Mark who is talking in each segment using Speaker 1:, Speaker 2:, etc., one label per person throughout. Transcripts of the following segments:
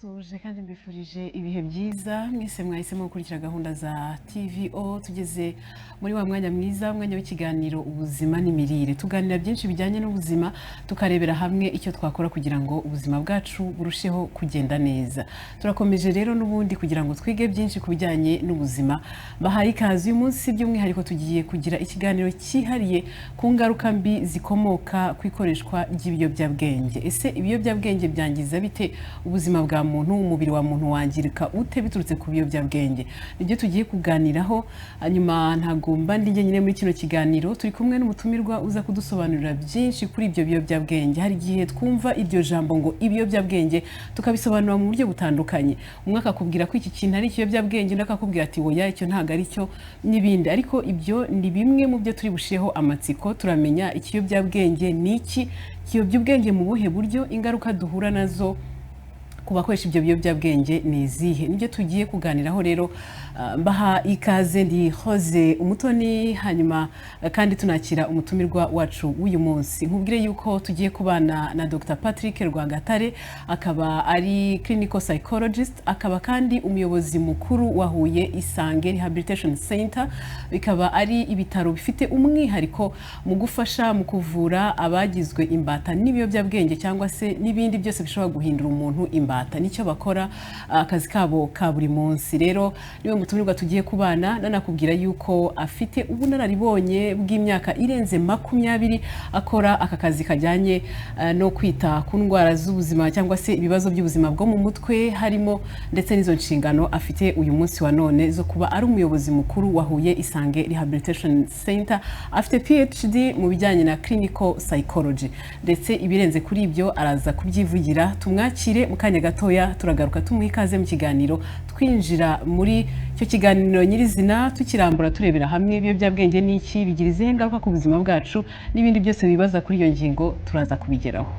Speaker 1: Suje kandi mbifurije ibihe byiza mwese mwahisemo gukurikira gahunda za TVO. Tugeze muri wa mwanya mwiza, umwanya w'ikiganiro Ubuzima n'imirire. Tuganira byinshi bijyanye n'ubuzima, tukarebera hamwe icyo twakora kugira ngo ubuzima bwacu burusheho kugenda neza. Turakomeje rero n'ubundi kugira ngo twige byinshi ku bijyanye n'ubuzima. Bahaye ikaze. Uyu munsi by'umwihariko tugiye kugira ikiganiro cyihariye ku ngaruka mbi zikomoka ku ikoreshwa ry'ibiyobyabwenge. Ese ibiyobyabwenge byangiza bite ubuzima bwa muntu? Umubiri wa muntu wangirika ute biturutse ku biyobyabwenge? Nibyo tugiye kuganiraho. Hanyuma ntabwo mba ndi njyenyine muri kino kiganiro, turi kumwe n'umutumirwa uza kudusobanurira byinshi kuri ibyo biyobyabwenge. Hari igihe twumva iryo jambo ngo ibiyobyabwenge, tukabisobanura mu buryo butandukanye. Umwe akakubwira ko iki kintu ari ikiyobyabwenge, undi akakubwira ati oya, icyo ntabwo ari cyo, n'ibindi. Ariko ibyo ni bimwe mu byo turi bushireho amatsiko. Turamenya ikiyobyabwenge ni iki, kiyobya ubwenge mu buhe buryo, ingaruka duhura nazo ku bakoresha ibyo biyobyabwenge ni izihe? Nibyo tugiye kuganiraho rero. Mbaha ikaze, ndi Hoze Umutoni. Hanyuma kandi tunakira umutumirwa wacu w'uyu munsi. Nkubwire yuko tugiye kubana na Dr Patrick Rwagatare, akaba ari clinical psychologist, akaba kandi umuyobozi mukuru wa Huye Isange Rehabilitation Center, bikaba ari ibitaro bifite umwihariko mu gufasha mu kuvura abagizwe imbata n'ibiyobyabwenge cyangwa se n'ibindi byose bishobora guhindura umuntu imbata. Nicyo bakora, akazi kabo ka buri munsi. Rero niwe mutumirwa tugiye kubana. Nanakubwira yuko afite ubunararibonye bw'imyaka irenze 20 akora aka kazi kajyanye no kwita ku ndwara z'ubuzima cyangwa se ibibazo by'ubuzima bwo mu mutwe, harimo ndetse n'izo nshingano afite uyu munsi wa none zo kuba ari umuyobozi mukuru wa Huye Isange Rehabilitation Center. Afite PhD mu bijyanye na clinical psychology, ndetse ibirenze kuri ibyo araza kubyivugira. Tumwakire mu kanya gatoya, turagaruka tumuha ikaze mu kiganiro, twinjira muri icyo kiganiro nyirizina, tukirambura, turebera hamwe ibiyobyabwenge ni iki, bigira izihe ngaruka ku buzima bwacu, n'ibindi byose bibaza kuri iyo ngingo turaza kubigeraho.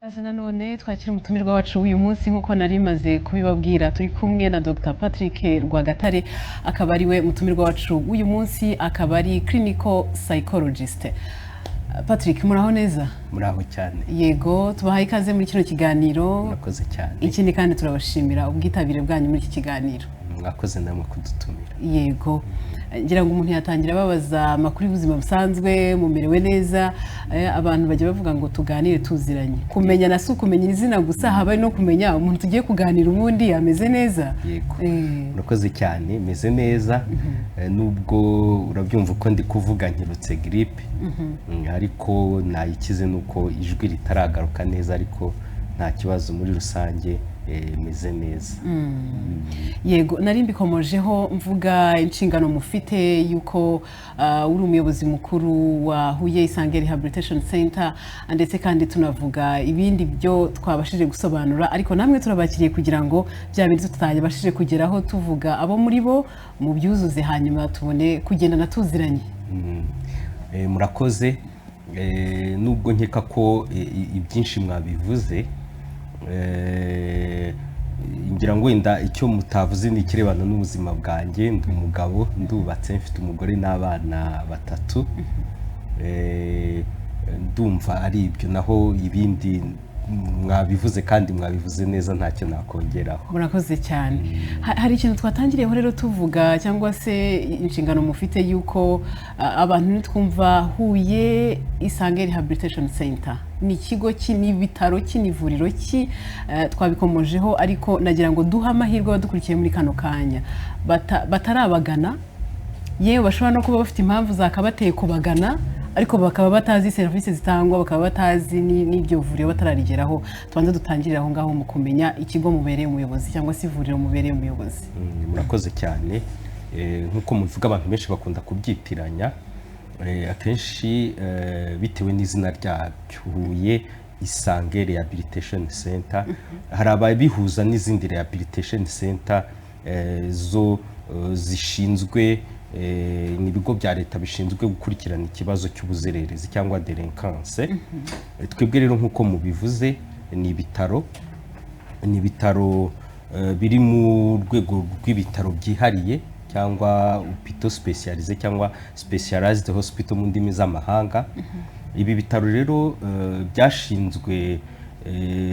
Speaker 1: Ikaze nanone, twakira umutumirwa wacu w'uyu munsi. Nk'uko nari maze kubibabwira, turi kumwe na Dr Patrick Rwagatare, akaba ari we mutumirwa wacu w'uyu munsi, akaba ari clinical psychologist. Patrick, muraho neza?
Speaker 2: Muraho cyane.
Speaker 1: Yego, tubahaye ikaze muri kino kiganiro.
Speaker 2: Murakoze cyane.
Speaker 1: Ikindi kandi turabashimira ubwitabire bwanyu muri iki kiganiro.
Speaker 2: Mwakoze namwe kudutumira.
Speaker 1: Yego, ngira ngo umuntu yatangira ababaza amakuru y'ubuzima busanzwe. Mumerewe neza? Abantu bajya bavuga ngo tuganire tuziranye. Kumenya si ukumenya izina gusa, haba no kumenya umuntu tugiye kuganira ubundi ameze neza.
Speaker 2: Yego, murakoze cyane, meze neza, nubwo urabyumva uko ndi kuvuga nkirutse giripe, ariko nayikize, nuko ijwi ritaragaruka neza, ariko nta kibazo, muri rusange meze neza.
Speaker 1: Yego, nari mbikomojeho mvuga inshingano mufite, yuko uri umuyobozi mukuru wa Huye Isange Rehabilitation Center, ndetse kandi tunavuga ibindi byo twabashije gusobanura. Ariko namwe turabakiriye kugira ngo bya bindi tutabashije kugeraho tuvuga abo muri bo mubyuzuze, hanyuma tubone kugendana tuziranye.
Speaker 2: Murakoze. Nubwo nkeka ko ibyinshi mwabivuze, ngira ngo wenda icyo mutavuze ni ikirebana n'ubuzima bwanjye. Ndi umugabo, ndubatse, mfite umugore n'abana batatu. Ndumva ari ibyo, naho ibindi mwabivuze kandi mwabivuze neza, ntacyo nakongeraho.
Speaker 1: Murakoze cyane. Hari ikintu twatangiriyeho rero tuvuga, cyangwa se inshingano mufite, yuko abantu nitwumva Huye Isange Rehabilitation Center, ni ikigo ki, ni ibitaro ki, ni ivuriro ki? Twabikomojeho, ariko nagira ngo duhe amahirwe abadukurikiye muri kano kanya batarabagana, yewe bashobora no kuba bafite impamvu zakabateye kubagana, ariko bakaba batazi serivisi zitangwa, bakaba batazi n'iryo vuriro, batararigeraho. Tubanze dutangirire aho ngaho mu kumenya ikigo mubereye umuyobozi cyangwa se ivuriro mubereye umuyobozi.
Speaker 2: Murakoze cyane. Nk'uko mubivuga, abantu benshi bakunda kubyitiranya, akenshi bitewe n'izina ryabyo, Huye Isange Rehabilitation Center. Hari ababihuza n'izindi rehabilitation center zo zishinzwe Ni ibigo bya leta bishinzwe gukurikirana ikibazo cy'ubuzererezi cyangwa délinquance. Twebwe rero, nk'uko mubivuze, ni ibitaro biri mu rwego rw'ibitaro byihariye cyangwa hôpitaux spécialisés cyangwa specialized hospital mu ndimi z'amahanga. Ibi bitaro rero byashinzwe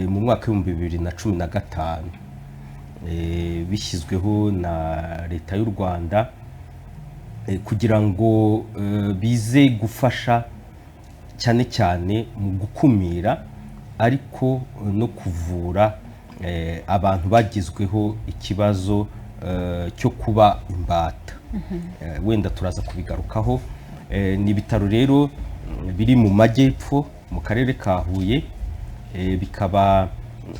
Speaker 2: mu mwaka w'2015, bishyizweho na Leta y'u Rwanda kugira ngo bize gufasha cyane cyane mu gukumira ariko no kuvura abantu bagizweho ikibazo cyo kuba imbata. Wenda turaza kubigarukaho. Ni ibitaro rero biri mu majyepfo mu karere ka Huye, bikaba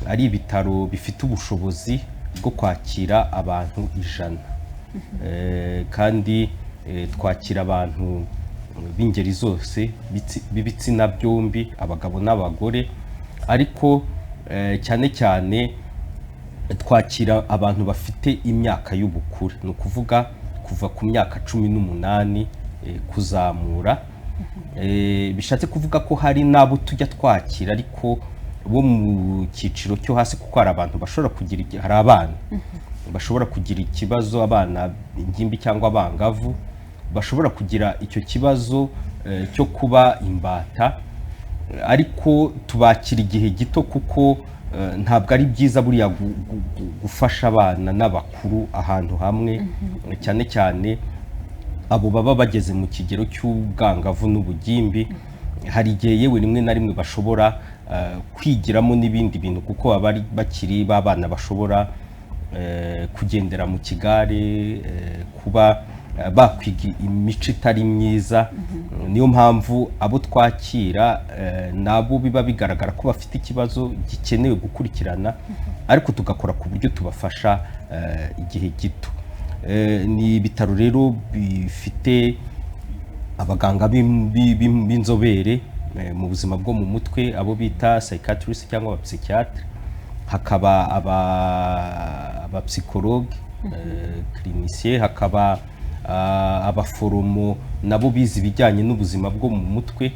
Speaker 2: ari ibitaro bifite ubushobozi bwo kwakira abantu 100. Kandi twakira abantu b'ingeri zose, b'ibitsina byombi, abagabo n'abagore, ariko cyane cyane twakira abantu bafite imyaka y'ubukure, ni ukuvuga kuva ku myaka 18 kuzamura. Bishatse kuvuga ko hari n'abo tujya twakira ariko bo mu cyiciro cyo hasi, kuko hari abantu bashobora kugira hari abana bashobora kugira ikibazo, abana, ingimbi cyangwa abangavu bashobora kugira icyo kibazo cyo kuba imbata, ariko tubakira igihe gito kuko ntabwo ari byiza buriya gufasha abana n'abakuru ahantu hamwe, cyane cyane abo baba bageze mu kigero cy'ubwangavu n'ubugimbi. Hari igihe yewe rimwe na rimwe bashobora kwigiramo n'ibindi bintu, kuko baba bakiri b'abana bashobora kugendera mu kigare, kuba bakwiga imico itari myiza. Niyo mpamvu abo twakira nabo biba bigaragara ko bafite ikibazo gikenewe gukurikirana, ariko tugakora ku buryo tubafasha igihe gito. Ni ibitaro rero bifite abaganga b'inzobere mu buzima bwo mu mutwe, abo bita psychiatrist cyangwa abapsychiatre, hakaba abapsychologue clinicien, hakaba abaforomo nabo bize ibijyanye n'ubuzima bwo mu mutwe.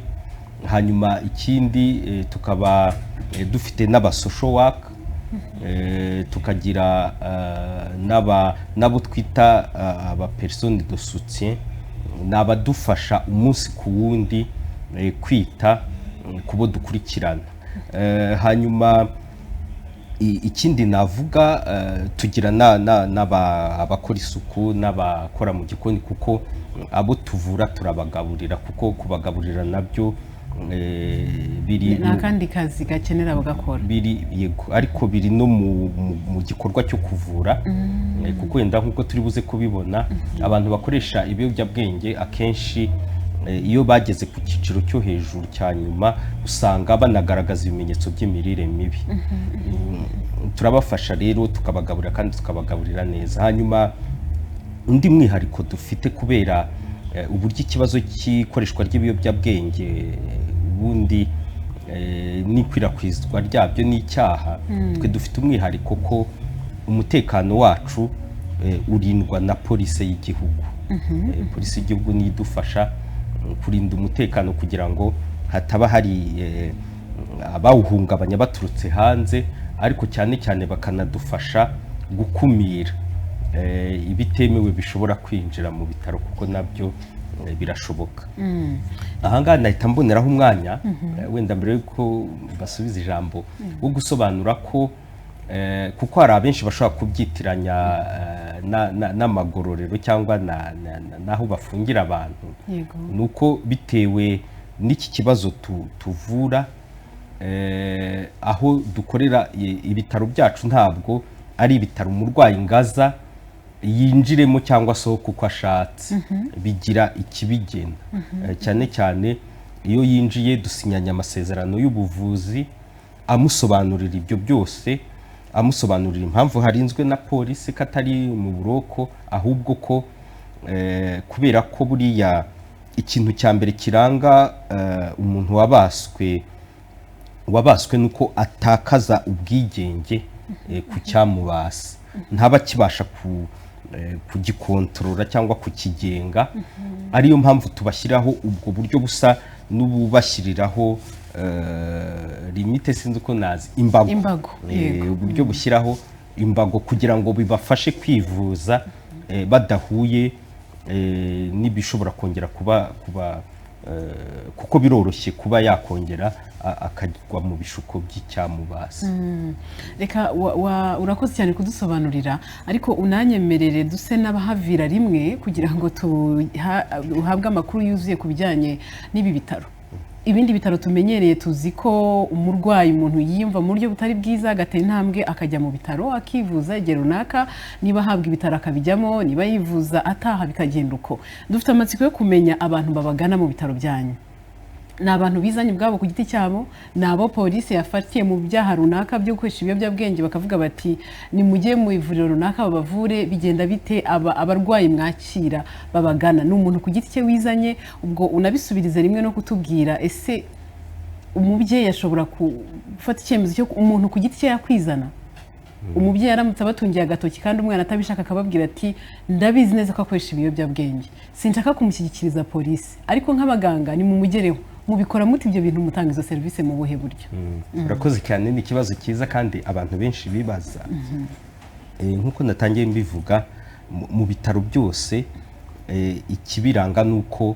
Speaker 2: Hanyuma ikindi, tukaba dufite n'aba social work, tukagira n'abo twita aba personnes de soutien, ni abadufasha umunsi ku wundi kwita ku bo dukurikirana. Hanyuma ikindi navuga, tugira abakora isuku n'abakora mu gikoni, kuko abo tuvura turabagaburira, kuko kubagaburira nabyo biri
Speaker 1: Ni akandi kazi gakenera bagakora.
Speaker 2: Biri, yego, ariko biri no mu gikorwa cyo kuvura. Kuko wenda nk'uko turi buze kubibona, abantu bakoresha ibiyobyabwenge akenshi iyo bageze ku cyiciro cyo hejuru cya nyuma usanga banagaragaza ibimenyetso by'imirire mibi. Turabafasha rero, tukabagaburira kandi tukabagaburira neza. Hanyuma undi mwihariko dufite, kubera uburyo ikibazo cy'ikoreshwa ry'ibiyobyabwenge ubundi n'ikwirakwizwa ryabyo n'icyaha, twe dufite umwihariko ko umutekano wacu urindwa na polisi y'igihugu. Polisi y'igihugu niyo idufasha kurinda umutekano kugira ngo hataba hari abawuhungabanya baturutse hanze, ariko cyane cyane bakanadufasha gukumira ibitemewe bishobora kwinjira mu bitaro, kuko nabyo birashoboka. Ahangaha nahita mboneraho umwanya, wenda mbere yuko basubiza ijambo, wo gusobanura ko kuko hari abenshi bashobora kubyitiranya n'amagororero cyangwa n'aho bafungira abantu, ni uko bitewe n'iki kibazo tuvura, aho dukorera ibitaro byacu ntabwo ari ibitaro umurwayi ngaza yinjiremo cyangwa asohoke uko ashatse. Bigira ikibigena. Cyane cyane iyo yinjiye dusinyanye amasezerano y'ubuvuzi amusobanurira ibyo byose, amusobanurira impamvu harinzwe na polisi, ko atari mu buroko, ahubwo ko kubera ko buriya ikintu cya mbere kiranga umuntu wabaswe nuko atakaza ubwigenge ku cyamubase, ntaba akibasha ku kugikontorora cyangwa kukigenga, ariyo mpamvu tubashyiraho ubwo buryo busa n'ububashyiriraho limite, sinzi uko nazi, imbago.
Speaker 1: Imbago, yego.
Speaker 2: Uburyo bushyiraho imbago kugira ngo bibafashe kwivuza badahuye n'ibishobora kongera kuba kuko biroroshye kuba yakongera akagwa mu bishuko by'icyamubasi.
Speaker 1: Reka urakoze cyane kudusobanurira, ariko unanyemerere duse n'abahavira rimwe kugira ngo uhabwe amakuru yuzuye ku bijyanye n'ibi bitaro. Ibindi bitaro tumenyereye, tuzi ko umurwayi, umuntu yiyumva mu buryo butari bwiza, agatera intambwe akajya mu bitaro akivuza igihe runaka, niba ahabwa ibitaro akabijyamo, niba yivuza ataha, bikagenda uko. Dufite amatsiko yo kumenya abantu babagana mu bitaro byanyu. Ni abantu bizanye ubwabo ku giti cyabo? Ni abo polisi yafatiye mu byaha runaka byo gukoresha ibiyobyabwenge bakavuga bati nimujye mu ivuriro runaka babavure? Bigenda bite? Abarwayi mwakira babagana, ni umuntu ku giti cye wizanye? Ubwo unabisubirize rimwe no kutubwira, ese umubyeyi ashobora gufata icyemezo cyo umuntu ku giti cye yakwizana? Umubyeyi aramutse abatungiye agatoki kandi umwana atabishaka, akababwira ati ndabizi neza ko akoresha ibiyobyabwenge, sinshaka kumushyikiriza polisi, ariko nk'abaganga nimumugereho, mubikora mute ibyo bintu? Mutanga izo serivisi mu buhe buryo?
Speaker 2: Urakoze cyane, ni ikibazo cyiza kandi abantu benshi bibaza. Nk'uko natangiye mbivuga, mu bitaro byose ikibiranga ni uko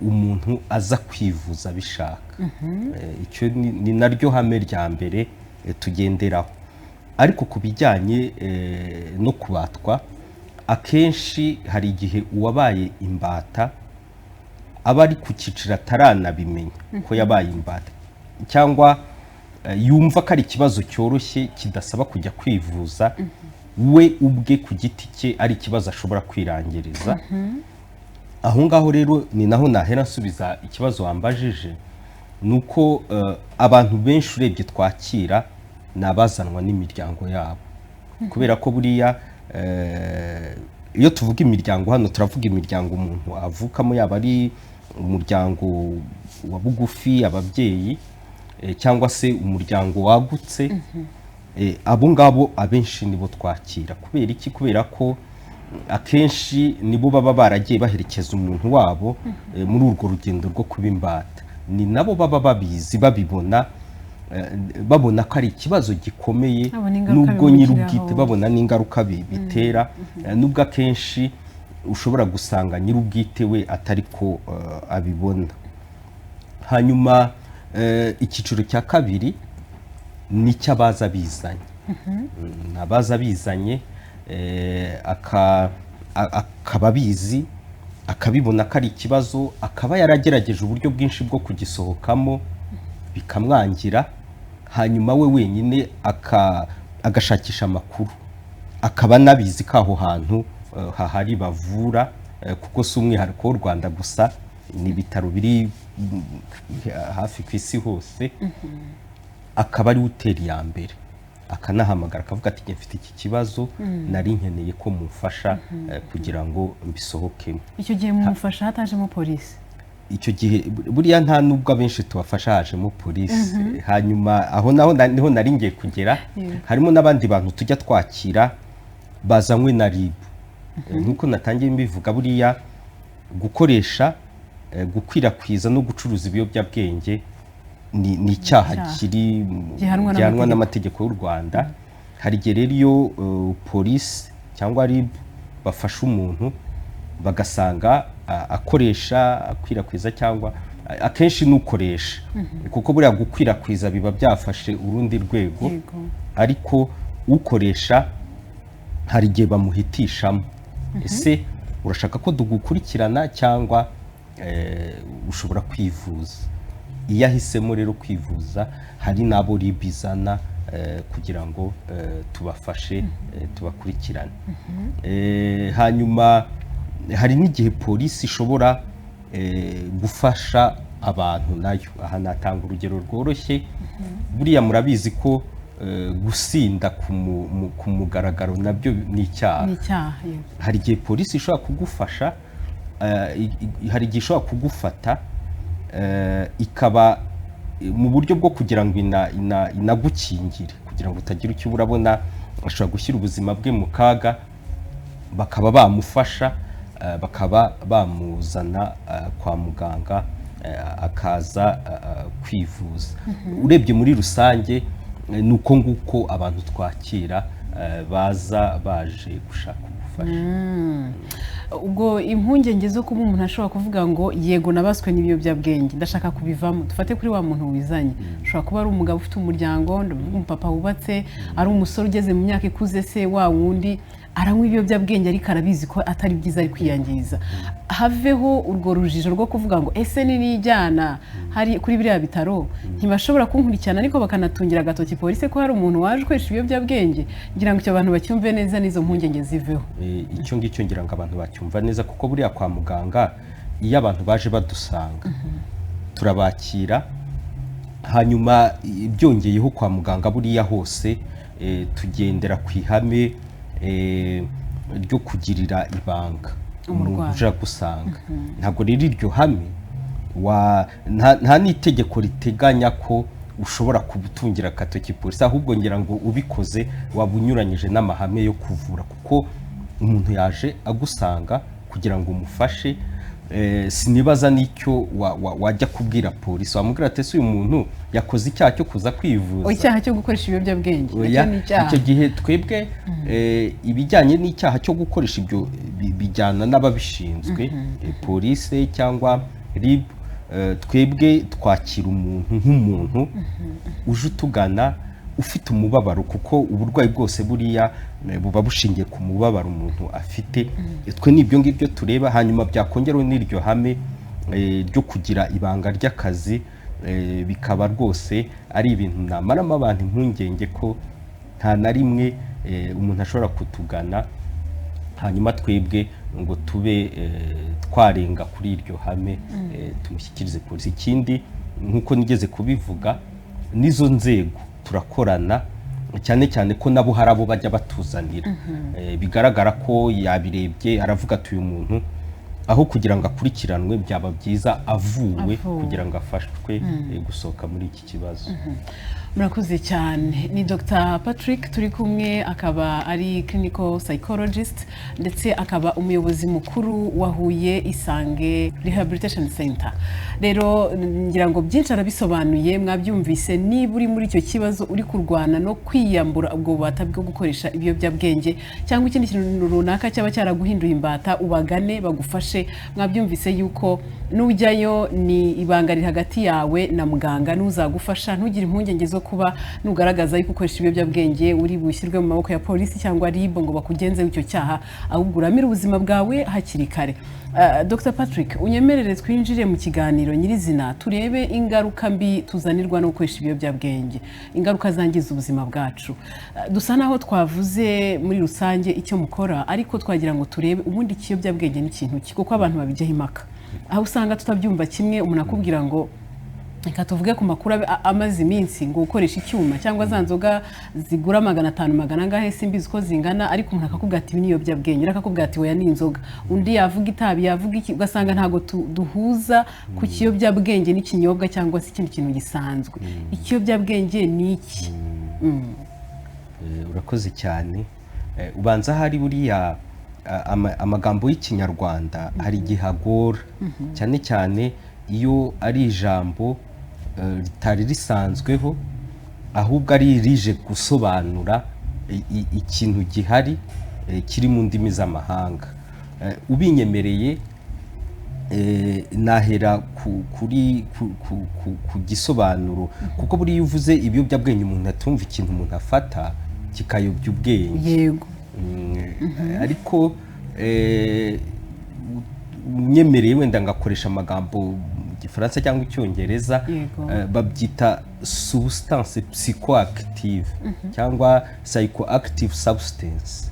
Speaker 2: umuntu aza kwivuza abishaka. Icyo ni naryo hame rya mbere tugenderaho. Ariko ku bijyanye no kubatwa, akenshi hari igihe uwabaye imbata aba ari ku cyiciro ataranabimenya ko yabaye imbata, cyangwa yumva ko ari ikibazo cyoroshye kidasaba kujya kwivuza, we ubwe ku giti cye ari ikibazo ashobora kwirangiriza. Aho ngaho rero ni naho nahera nsubiza ikibazo wambajije, ni uko abantu benshi urebye twakira ni abazanwa n'imiryango yabo, kubera ko buriya iyo tuvuga imiryango hano turavuga imiryango umuntu avukamo, yaba ari umuryango wa bugufi, ababyeyi, cyangwa se umuryango wagutse. Abo ngabo abenshi nibo twakira. Kubera iki? Kubera ko akenshi nibo baba baragiye baherekeza umuntu wabo muri urwo rugendo rwo kuba imbata. Ni nabo baba babizi, babibona, babona ko ari ikibazo gikomeye,
Speaker 1: Babona ingaruka
Speaker 2: nubwo
Speaker 1: bimugiraho.
Speaker 2: nyir'ubwite babona n'ingaruka bitera, nubwo akenshi ushobora gusanga nyir'ubwite we atari ko abibona. Hanyuma icyiciro cya kabiri ni icy'abaza bizanye. Abaza bizanye, akaba abizi, akabibona ko ari ikibazo, akaba yaragerageje uburyo bwinshi bwo kugisohokamo bikamwangira, hanyuma we wenyine agashakisha amakuru, akaba anabizi ko aho hantu hahari bavura, kuko si umwihariko w'u Rwanda gusa, ni ibitaro biri hafi ku isi hose. Akaba ari we utera iya mbere, akanahamagara akavuga ati mfite iki kibazo, nari nkeneye ko mumfasha kugira ngo mbisohokemo.
Speaker 1: Icyo gihe mumufasha hatajemo polisi?
Speaker 2: Icyo gihe buriya nta nubwo abenshi tubafasha hajemo polisi. Hanyuma aho naho niho nari ngiye kugera. Harimo n'abandi bantu tujya twakira bazanywe na RIB. Nk'uko natangiye mbivuga, buriya gukoresha, gukwirakwiza no gucuruza ibiyobyabwenge ni icyaha
Speaker 1: Icyaha.
Speaker 2: kiri
Speaker 1: Gihanwa
Speaker 2: gihanwa
Speaker 1: n'amategeko.
Speaker 2: n'amategeko y'u Rwanda. Hari igihe rero iyo polisi cyangwa RIB bafashe umuntu bagasanga akoresha, akwirakwiza, cyangwa akenshi n'ukoresha, kuko buriya gukwirakwiza biba byafashe urundi rwego, ariko ukoresha hari igihe bamuhitishamo: ese urashaka ko tugukurikirana cyangwa ushobora kwivuza? Iyo ahisemo rero kwivuza, hari n'abo RIB izana kugira ngo tubafashe, tubakurikirane. Hanyuma hari n'igihe polisi ishobora gufasha abantu nayo. Aha natanga urugero rworoshye. Buriya murabizi ko gusinda ku mugaragaro nabyo ni icyaha.
Speaker 1: Ni icyaha, yego.
Speaker 2: Hari igihe polisi ishobora kugufasha, hari igihe ishobora kugufata, ikaba mu buryo bwo kugira ngo inagukingire kugira ngo utagira icyo urabona, ashobora gushyira ubuzima bwe mu kaga. bakaba bamufasha, bakaba bamuzana kwa muganga, akaza kwivuza. Urebye muri rusange, ni uko nguko abantu twakira baza baje gushaka ubufasha.
Speaker 1: Ubwo impungenge zo kuba umuntu ashobora kuvuga ngo yego, nabaswe n'ibiyobyabwenge, ndashaka kubivamo, dufate kuri wa muntu wizanye, ushobora kuba ari umugabo ufite umuryango, ndavuga umupapa wubatse, ari umusore ugeze mu myaka ikuze, se wa wundi aranywa ibiyobyabwenge ariko arabizi ko atari byiza, ari kwiyangiza. Haveho urwo rujijo rwo kuvuga ngo ese ninijyana hari kuri biriya bitaro ntibashobora kunkurikirana, ariko bakanatungira agatoki polisi ko hari umuntu waje ukoresha ibiyobyabwenge? Ngira ngo icyo abantu bacyumve neza n'izo mpungenge ziveho.
Speaker 2: Icyo ngicyo ngira ngo abantu bacyumva neza, kuko buriya kwa muganga iyo abantu baje badusanga turabakira. Hanyuma byongeyeho, kwa muganga buriya hose tugendera ku ihame ryo kugirira ibanga umuntu
Speaker 1: Umurwayi.
Speaker 2: uje agusanga. Ntabwo rero iryo hame nta n'itegeko riteganya ko ushobora kubutungira agatoki polisi, ahubwo ngira ngo ubikoze waba unyuranyije n'amahame yo kuvura, kuko umuntu yaje agusanga kugira ngo umufashe. Sinibaza n'icyo wajya kubwira polisi, wamubwira ati ese uyu muntu yakoze icyaha cyo kuza kwivuza?
Speaker 1: Icyaha cyo gukoresha ibiyobyabwenge
Speaker 2: Oya,
Speaker 1: nacyo ni icyaha.
Speaker 2: Icyo gihe twebwe ibijyanye n'icyaha cyo gukoresha ibyo bijyana n'ababishinzwe, polisi cyangwa RIB. Twebwe twakira umuntu nk'umuntu uje utugana ufite umubabaro, kuko uburwayi bwose buriya buba bushingiye ku mubabaro umuntu afite. Twe ni ibyo ngibyo tureba, hanyuma byakongeraho n'iryo hame ryo kugira ibanga ry'akazi, bikaba rwose ari ibintu namaramo abantu impungenge ko nta na rimwe umuntu ashobora kutugana hanyuma twebwe ngo tube twarenga kuri iryo hame, tumushyikirize polisi. Ikindi, nk'uko nigeze kubivuga, n'izo nzego turakorana, cyane cyane ko nabo hari abo bajya batuzanira, bigaragara ko yabirebye aravuga ati uyu muntu aho kugira ngo akurikiranwe byaba byiza avuwe,
Speaker 1: Avuwe.
Speaker 2: kugira ngo afashwe gusohoka muri iki kibazo.
Speaker 1: Murakoze cyane. Ni Dr Patrick turi kumwe, akaba ari clinical psychologist ndetse akaba umuyobozi mukuru wa Huye Isange Rehabilitation Center. Rero ngira ngo byinshi arabisobanuye, mwabyumvise. Niba uri muri icyo kibazo, uri kurwana no kwiyambura ubwo bubata bwo gukoresha ibiyobyabwenge cyangwa ikindi kintu runaka cyaba cyaraguhinduye imbata, ubagane bagufashe. Mwabyumvise yuko nujyayo ni ibanga riri hagati yawe na muganga n'uzagufasha. Ntugire impungenge zo kuba nugaragaza yuko ukoresha ibiyobyabwenge uri bushyirwe mu maboko ya polisi cyangwa RIB ngo bakugenzeho icyo cyaha, ahubwo uramire ubuzima bwawe hakiri kare. Dr Patrick, unyemerere twinjire mu kiganiro nyirizina, turebe ingaruka mbi tuzanirwa no gukoresha ibiyobyabwenge, ingaruka zangiza ubuzima bwacu. Dusa naho twavuze muri rusange icyo mukora, ariko twagira ngo turebe ubundi ikiyobyabwenge ni ikintu ki, kuko abantu babijyaho impaka, aho usanga tutabyumva kimwe. Umuntu akubwira ngo, reka tuvuge ku makuru amaze iminsi, ngo gukoresha icyuma cyangwa za nzoga zigura 500 magana angahe, simbizi uko zingana, ariko umuntu akakubwira ati ibi ni ibiyobyabwenge, undi akakubwira ati oya, ni inzoga, undi yavuga itabi, yavuga iki, ugasanga ntabwo duhuza ku kiyobyabwenge n'ikinyobwa cyangwa se ikindi kintu gisanzwe. Ikiyobyabwenge ni iki?
Speaker 2: Urakoze cyane. Ubanza hari buriya amagambo y'Ikinyarwanda hari igihe agora, cyane cyane iyo ari ijambo ritari risanzweho, ahubwo ari irije gusobanura ikintu gihari kiri mu ndimi z'amahanga. Ubinyemereye nahera kuri ku gisobanuro, kuko buriya iyo uvuze ibiyobyabwenge umuntu atumva ikintu umuntu afata kikayobya ubwenge. Ariko unyemereye wenda ngakoresha amagambo mu Gifaransa cyangwa Icyongereza, babyita substance psychoactive cyangwa psychoactive substance.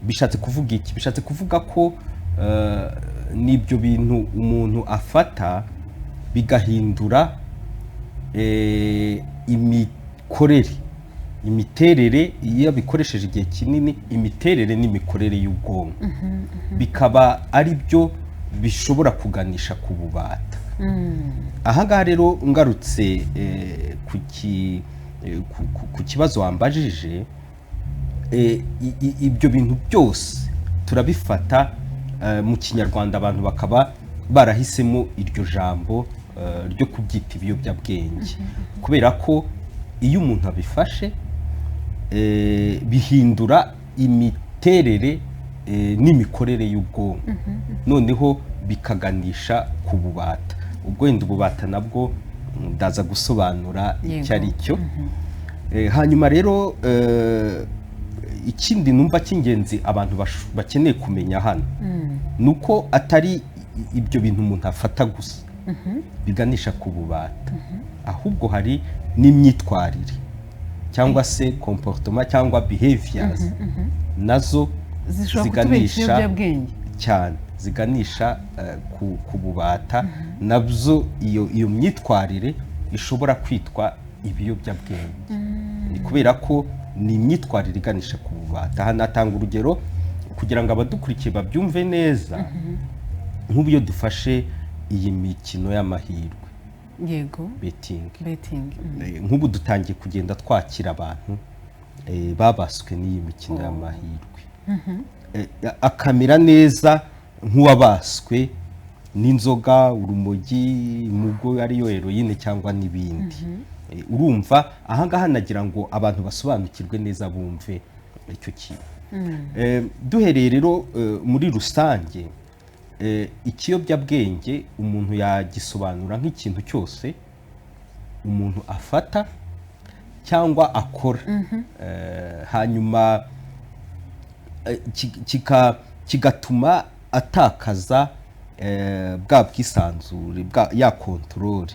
Speaker 2: Bishatse kuvuga iki? Bishatse kuvuga ko n'ibyo bintu umuntu afata bigahindura imikorere, imiterere, iyo abikoresheje igihe kinini, imiterere n'imikorere y'ubwonko, bikaba ari byo bishobora kuganisha ku bubata. Ahangaha rero ngarutse ku kibazo wambajije, ibyo bintu byose Turabifata mu Kinyarwanda, abantu bakaba barahisemo iryo jambo ryo kubyita ibiyobyabwenge, kubera ko iyo umuntu abifashe bihindura imiterere n'imikorere y'ubwonko, noneho bikaganisha ku bubata. Ubwo wenda ububata nabwo ndaza gusobanura icyo ari cyo. Hanyuma rero ikindi numva cy'ingenzi abantu bakeneye kumenya hano ni uko atari ibyo bintu umuntu afata gusa biganisha ku bubata, ahubwo hari n'imyitwarire cyangwa se comportement cyangwa behaviors nazo
Speaker 1: zishobora kutubera
Speaker 2: ziganisha
Speaker 1: ikiyobyabwenge.
Speaker 2: Cyane, ziganisha ku bubata nabyo. Iyo myitwarire ishobora kwitwa ibiyobyabwenge, ni kubera ko ni imyitwarire iganisha ku bubata. Aha natanga urugero kugira ngo abadukurikiye babyumve neza. Nk'ubu iyo dufashe iyi mikino y'amahirwe, betting,
Speaker 1: betting.
Speaker 2: Nk'ubu dutangiye kugenda twakira abantu babaswe n'iyi mikino y'amahirwe. Akamera neza nk'uwabaswe n'inzoga, urumogi, mugo ariyo heroine cyangwa n'ibindi. Urumva ahangaha nagira ngo abantu basobanukirwe neza, bumve icyo kintu. Duhereye rero muri rusange, ikiyobyabwenge umuntu yagisobanura nk'ikintu cyose umuntu afata cyangwa akora, hanyuma kigatuma atakaza bwa bwisanzure bwa ya contrôle.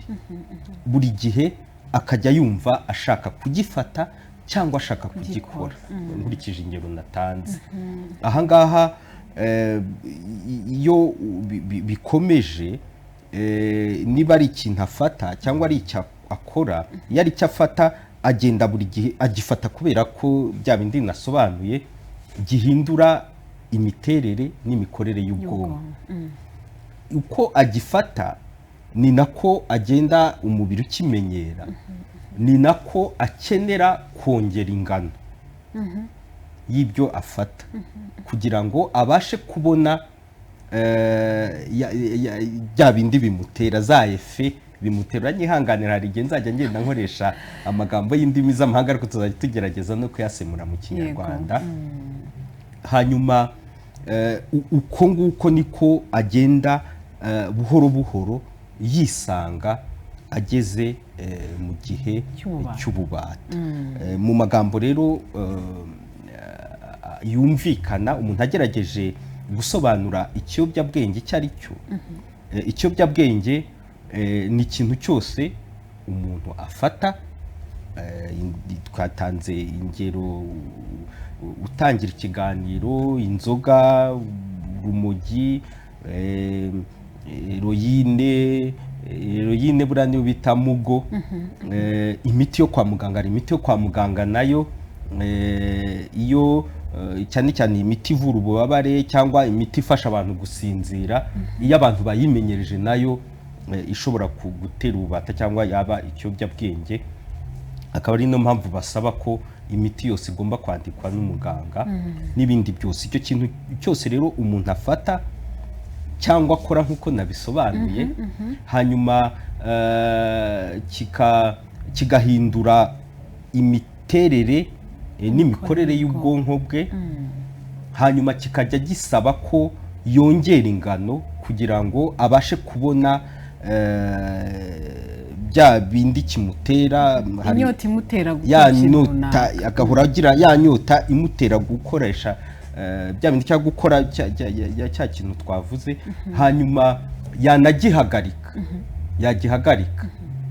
Speaker 2: Buri gihe akajya yumva ashaka kugifata cyangwa ashaka kugikora, nkurikije ingero natanze ahangaha. Iyo bikomeje, niba ari ikintu afata cyangwa ari icyo akora, iyo ari icyo afata agenda buri gihe agifata kubera ko bya bindi nasobanuye gihindura imiterere n'imikorere y'ubwonko. Uko agifata ni nako agenda umubiri ukimenyera, ni nako akenera kongera ingano y'ibyo afata kugira ngo abashe kubona bya bindi bimutera, za effets bimutera. Nyihanganira, hari igihe nzajya ngenda nkoresha amagambo y'indimi z'amahanga, ariko tuzajya tugerageza no kuyasemura mu Kinyarwanda. Hanyuma uko nguko niko agenda buhoro buhoro yisanga ageze mu gihe
Speaker 1: cy'ububata.
Speaker 2: Cy'ububata. Mu magambo rero yumvikana, umuntu agerageje gusobanura ikiyobyabwenge icyo ari cyo, ikiyobyabwenge ni ikintu cyose umuntu afata. Twatanze ingero utangira ikiganiro: inzoga, urumogi, héroïne. Héroïne buriya niyo bita mugo. Imiti yo kwa muganga, hari imiti yo kwa muganga nayo, iyo cyane cyane imiti ivura ububabare cyangwa imiti ifasha abantu gusinzira, iyo abantu bayimenyereje nayo ishobora gutera ububata cyangwa yaba ikiyobyabwenge. Akaba ari niyo mpamvu basaba ko imiti yose igomba kwandikwa n'umuganga n'ibindi byose. Icyo kintu cyose rero umuntu afata cyangwa akora nk'uko nabisobanuye, hanyuma kigahindura imiterere n'imikorere y'ubwonko bwe, hanyuma kikajya gisaba ko yongera ingano kugira ngo abashe kubona bya bindi kimutera.
Speaker 1: Inyota imutera gukora
Speaker 2: ya
Speaker 1: ikintu
Speaker 2: nyota
Speaker 1: runaka.
Speaker 2: Agahora agira ya nyota imutera gukoresha bya bindi cyangwa gukora cya kintu twavuze. Hanyuma yanagihagarika, yagihagarika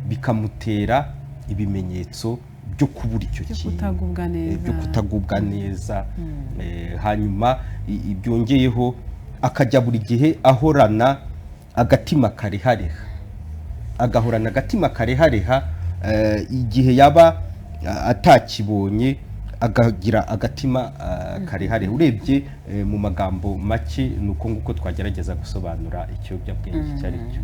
Speaker 2: bikamutera ibimenyetso byo kubura icyo
Speaker 1: byo
Speaker 2: kintu,
Speaker 1: kutagubwa neza.
Speaker 2: Byo kutagubwa neza. Hanyuma byongeyeho akajya buri gihe ahorana agatima karehareha, agahorana agatima karehareha. Igihe yaba atakibonye akagira agatima karehareha. Urebye mu magambo make ni uko nguko twagerageza gusobanura ikiyobyabwenge icyo ari cyo.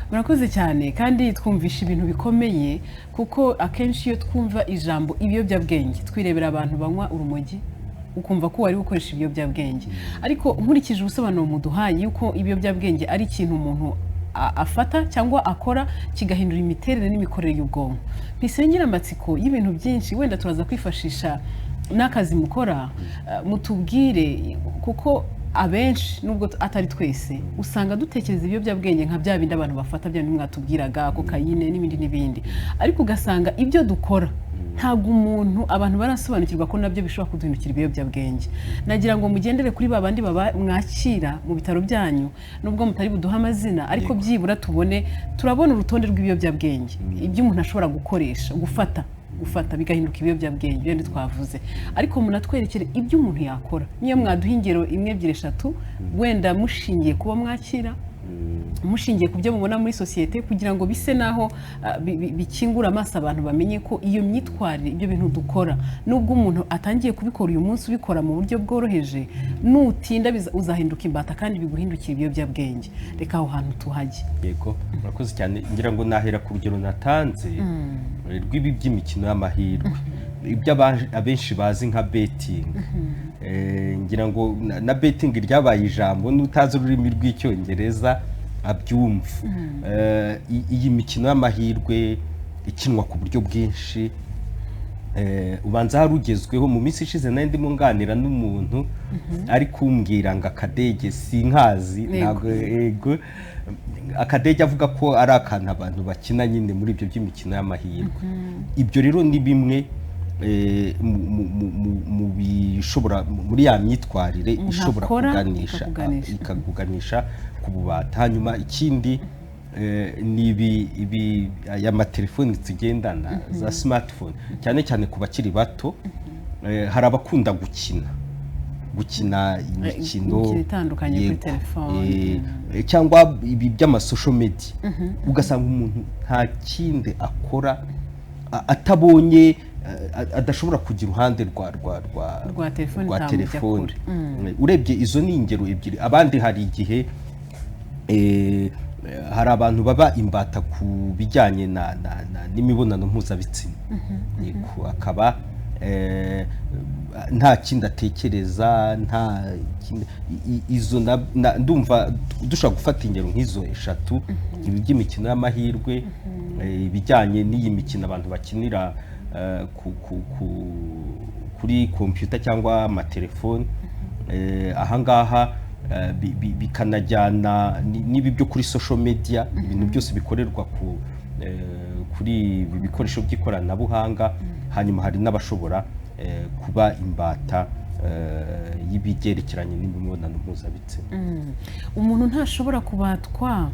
Speaker 1: Murakoze cyane, kandi twumvisha ibintu bikomeye, kuko akenshi iyo twumva ijambo ibiyobyabwenge twirebera abantu banywa urumogi. Ukumva ko wari gukoresha ibiyobyabwenge, ariko nkurikije ubusobanuro muduhaye yuko ibiyobyabwenge ari ikintu umuntu afata cyangwa akora kigahindura imiterere n'imikorere y'ubwonko, mpise amatsiko y'ibintu byinshi. Wenda turaza kwifashisha n'akazi mukora, mutubwire, kuko abenshi, nubwo atari twese, usanga dutekereza ibiyobyabwenge nka bya bindi abantu bafata, bya bindi mwatubwiraga, kokayine n'ibindi n'ibindi, ariko ugasanga ibyo dukora ntabwo umuntu, abantu barasobanukirwa ko nabyo bishobora kuduhindukira ibiyobyabwenge. Nagira ngo mugendere kuri ba bandi baba mwakira mu bitaro byanyu, nubwo mutari buduhe amazina, ariko byibura tubone, turabona urutonde rw'ibiyobyabwenge, ibyo umuntu ashobora gukoresha, gufata bigahinduka ibiyobyabwenge, ibyo twavuze, ariko munatwerekere ibyo umuntu yakora. Niyo mwaduha ingero imwe, ebyiri, eshatu, wenda mushingiye kuba mwakira, mushingiye ku byo mubona muri sosiyete, kugira ngo bise naho bikingura amaso abantu, bamenye ko iyo myitwarire, ibyo bintu dukora, nubwo umuntu atangiye kubikora uyu munsi, ubikora mu buryo bworoheje, nutinda uzahinduka imbata kandi biguhindukira ibiyobyabwenge. Reka aho hantu tuhajye.
Speaker 2: Yego, murakoze cyane. Ngira ngo nahera ku rugero natanze rw'ibi by'imikino y'amahirwe, ibyo abenshi bazi nka betting. Ngira ngo na betting ryabaye ijambo n'utazi ururimi rw'Icyongereza abyumva. Iyi mikino y'amahirwe ikinwa ku buryo bwinshi, ubanza hari ugezweho. Mu minsi ishize nari ndimo nganira n'umuntu ari kumbwira ngo akadege sinkazi. Ntabwo, yego, akadege, avuga ko ari akantu abantu bakina nyine muri ibyo by'imikino y'amahirwe. Ibyo rero ni bimwe mu bishobora, muri ya myitwarire
Speaker 1: umuntu
Speaker 2: ishobora
Speaker 1: akora
Speaker 2: kuganisha
Speaker 1: ikakuganisha.
Speaker 2: Ikakuganisha ku bubata. Hanyuma ikindi ni ibi aya matelefoni tugendana, za smartphone, cyane cyane ku bakiri bato. Hari abakunda gukina imikino
Speaker 1: Imikino itandukanye kuri telefone.
Speaker 2: Cyangwa ibi by'ama social media, ugasanga umuntu nta kindi akora atabonye, adashobora kujya iruhande rwa
Speaker 1: Rwa telefone,
Speaker 2: rwa
Speaker 1: itamujya
Speaker 2: telefone.
Speaker 1: kure.
Speaker 2: Urebye izo ni ingero ebyiri. Abandi hari igihe hari abantu baba imbata ku bijyanye n'imibonano mpuzabitsina. Yego, akaba nta kindi atekereza, nta kindi. Izo ndumva dushobora gufata ingero nk'izo eshatu: ibi by'imikino y'amahirwe, ibijyanye n'iyi mikino abantu bakinira kuri kompiyuta cyangwa amatelefoni, ahangaha bikanajyana n'ibi byo kuri social media, ibintu byose bikorerwa kuri ibi bikoresho by'ikoranabuhanga. Hanyuma hari n'abashobora kuba imbata y'ibyerekeranye n'imibonano mpuzabitsina.
Speaker 1: Umuntu ntashobora kubatwa